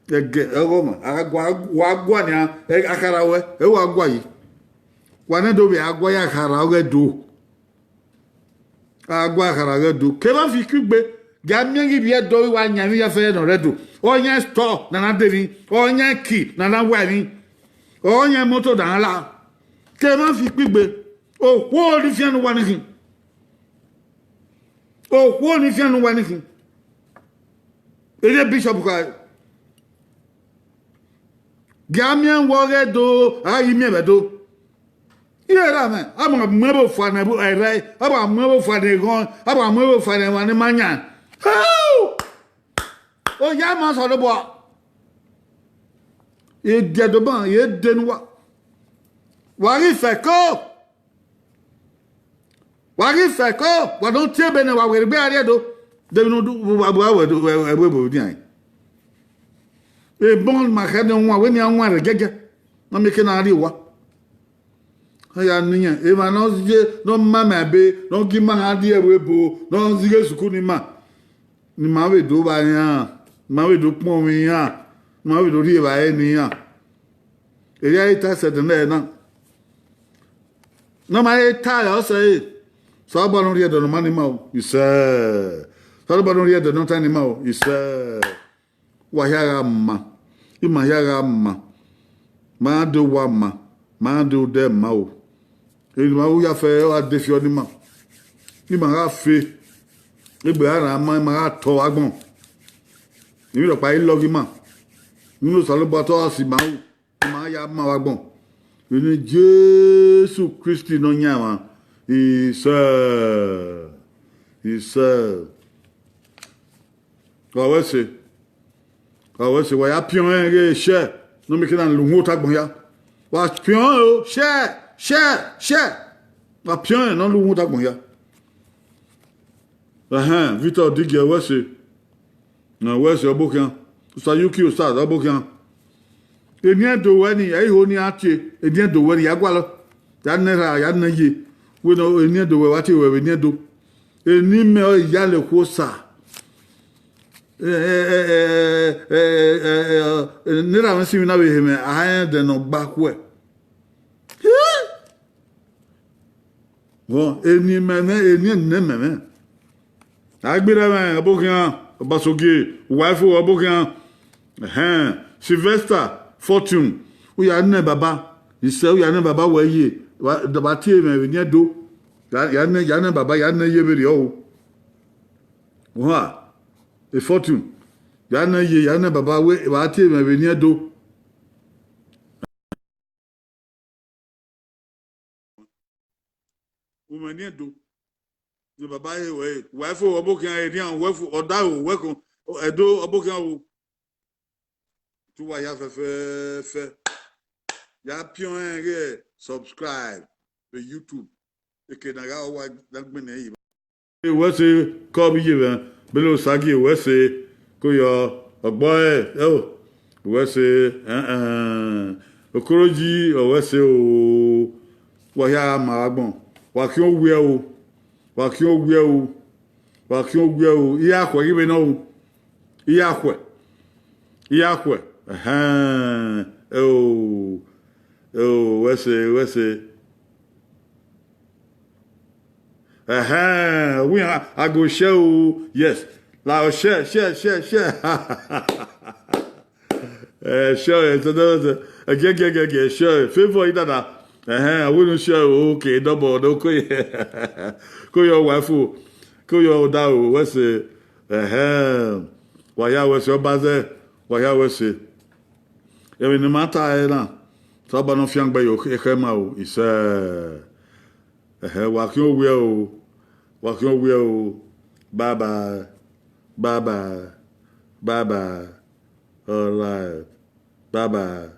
Ẹgẹ, ẹgọn ọmwa, a gua, wa gua nian, ẹ, akhara wẹ, ẹ wa gua yi. Wa nẹ do vbe a gua ya akhara ọghẹ do. Ka gua khara ghẹ do. Ke emwa fi ikugbe, gie a miẹn ghi vbiẹ do, wa yan emwi ya fẹrẹ ne ọ rre do. Ọ yan store ne a na de emwi, ọ yan eki ne a na wa emwi, ọ yan imoto ne a na la. Ke emwa fi ikugbe, okhuo ni fian ne uwa ni khin. Okhuo ni fian ne uwa ni khin. Ede bishop kha. Gie a miẹn wẹ ọghe do, a ghi miẹn vbe do. Iye ra mwẹ, a ma mu ẹvbo fua ne ẹvbo ẹrrẹ, a ma mu ẹvbo fua ne eghọn, a ma mu ẹvbo fua ne emwa ne ma yan. Hau! Oya ma Osanobua. Ediẹdoban, ye de ne uwa. Wa ghi fẹko. Wa ghi fẹko, wa do tie ebe ne wa werriegbe a rrie do. De emwi ne u do, wa, wa, wa, wa, wa, wa, wa, wa, wa, ebọ ma khẹ ne wan, wẹ ne a wan rre gẹgẹ, ne ọ mieke ne a rrie owa. Ọ ya ne irẹn, emwa ne ọ ye, ne ọ ma ma ebe, ne ọ gie ima gha rrie ẹvbo ebo, ne ọ zighe sukuru ne ima, ne ima vbe do vba iran, ne ima vbe do kpọnmwẹ iran, ne ima vbe do rhie evbare ne iran. Erriọ a i ta sẹdẹ nẹ na. Ne ọ ma he ta ẹre ọsẹ ẹre, Osanobua ne ọ rhie ẹdẹ ne ọ ma ne ima o, isẹ. Osanobua ne ọ rhie ẹdẹ ne ọ ta ne ima o, isẹ. Uwa hia gha ma, ima hia gha ma, ma de owa ma, ma de odẹ ma o. Emwi ne ima ru ya fẹ, ọ gha de fiọ ne ima, ne ima gha fe, egbe gha rran ma, ima gha tọ vbe agbọn. Emwi rhọkpa i lọghe ima, ne Osanobua te ọ gha si ima ru. Ma ya ma vbe agbọn. Vbene Jesu Kristi Nọyaẹnmwa, isẹ, isẹ. Wa wẹ ẹse, wa wẹ ẹse, wa ya piọn ẹn ghe share, ne ọ mieke na lu uhunmwu ota agbọn hia. Wa piọn ẹn o, share, share, share. Wa piọn ẹn ne ọ lu uhunmwu ota agbọn hia. Ẹhẹn, Victor Odigie, wẹ ẹse. Wẹ ẹse ọbokhian. Usayuki Ostad ọbokhian. Eni Ẹdo wẹ ni, ẹ i ho ne iran tie, eni Ẹdo wẹ ni, ya gualọ, ya nẹ erha, ya nẹ iye. Wẹ ne eni Ẹdo wẹ, wa tie wẹ vbe eni Ẹdo. Eni mẹ ọre Iyale Okhuo Osa. Ne erha mwẹ sinmwi na vbe he mwẹ, a rẹn ẹdẹ ne ọ gba khuẹ. Vbọ, eni mẹ mwẹ, eni ẹnẹ mẹ mwẹ. Agbirẹ mwẹ ọbokhian, Ọbasogie, uwa fo ọbokhian. Ẹhẹn, Sylvester Fortune, u ya nẹ baba, isẹ u ya nẹ baba wẹ ye, wa, wa tie mwẹ vbe eni Ẹdo. Ya, ya nẹ, ya nẹ baba, ya nẹ ye vberriọ o. Oha, e Fortune, ya nẹ ye, ya nẹ baba wẹ, wa tie mwẹ vbe eni Ẹdo. U mwẹ eni Ẹdo. Ne baba he wẹ, uwa fo ọbokhian, erian, uwa fo ọdaro, uwa ko, Ẹdo ọbokhian o. Te uwa ya fẹfẹfẹ. Ya piọn ẹn ghe subscribe vbe YouTube. Eke ne a gha wa da gbẹnnẹ yi. Wẹ ẹse, kọ vbe iye mwẹ, Bello Osagie, wẹ ẹse, ko yọ ọgbọ ẹre, ẹo, wẹ ẹse, ẹn, ẹn, Okoroji, ọ wẹ ẹse o, wa hia gha ma vbe agbọn, wa khian owiẹ o, wa khian owiẹ o, wa khian owiẹ o, I ya khuẹ ghi vbe nọ o, I ya khuẹ, I ya khuẹ, ẹhẹn, ẹo, ẹo, wẹ ẹse, wẹ ẹse. Ẹhẹn, we are, I go share o. Yes. La share, share, share, share. Eh, share, eh, so, so, so, eh, ge, ge, ge, ge, share. Favor it, dada. Ẹhẹn, we no share o. Okay, double, no, ko, ko your wife o. Ko your da o. Wẹ ẹse. Ẹhẹn. Wa ya wẹ ẹse, Ọbaze. Wa ya wẹ ẹse. Emwi ne ima ta ẹre na, Osanobua ne ọ fiangbe ye ekhẹ ma o, isẹ. Ẹhẹn, wa khian owiẹ o, wa khian owiẹ o. Bye bye, bye bye, bye bye. All right, bye bye.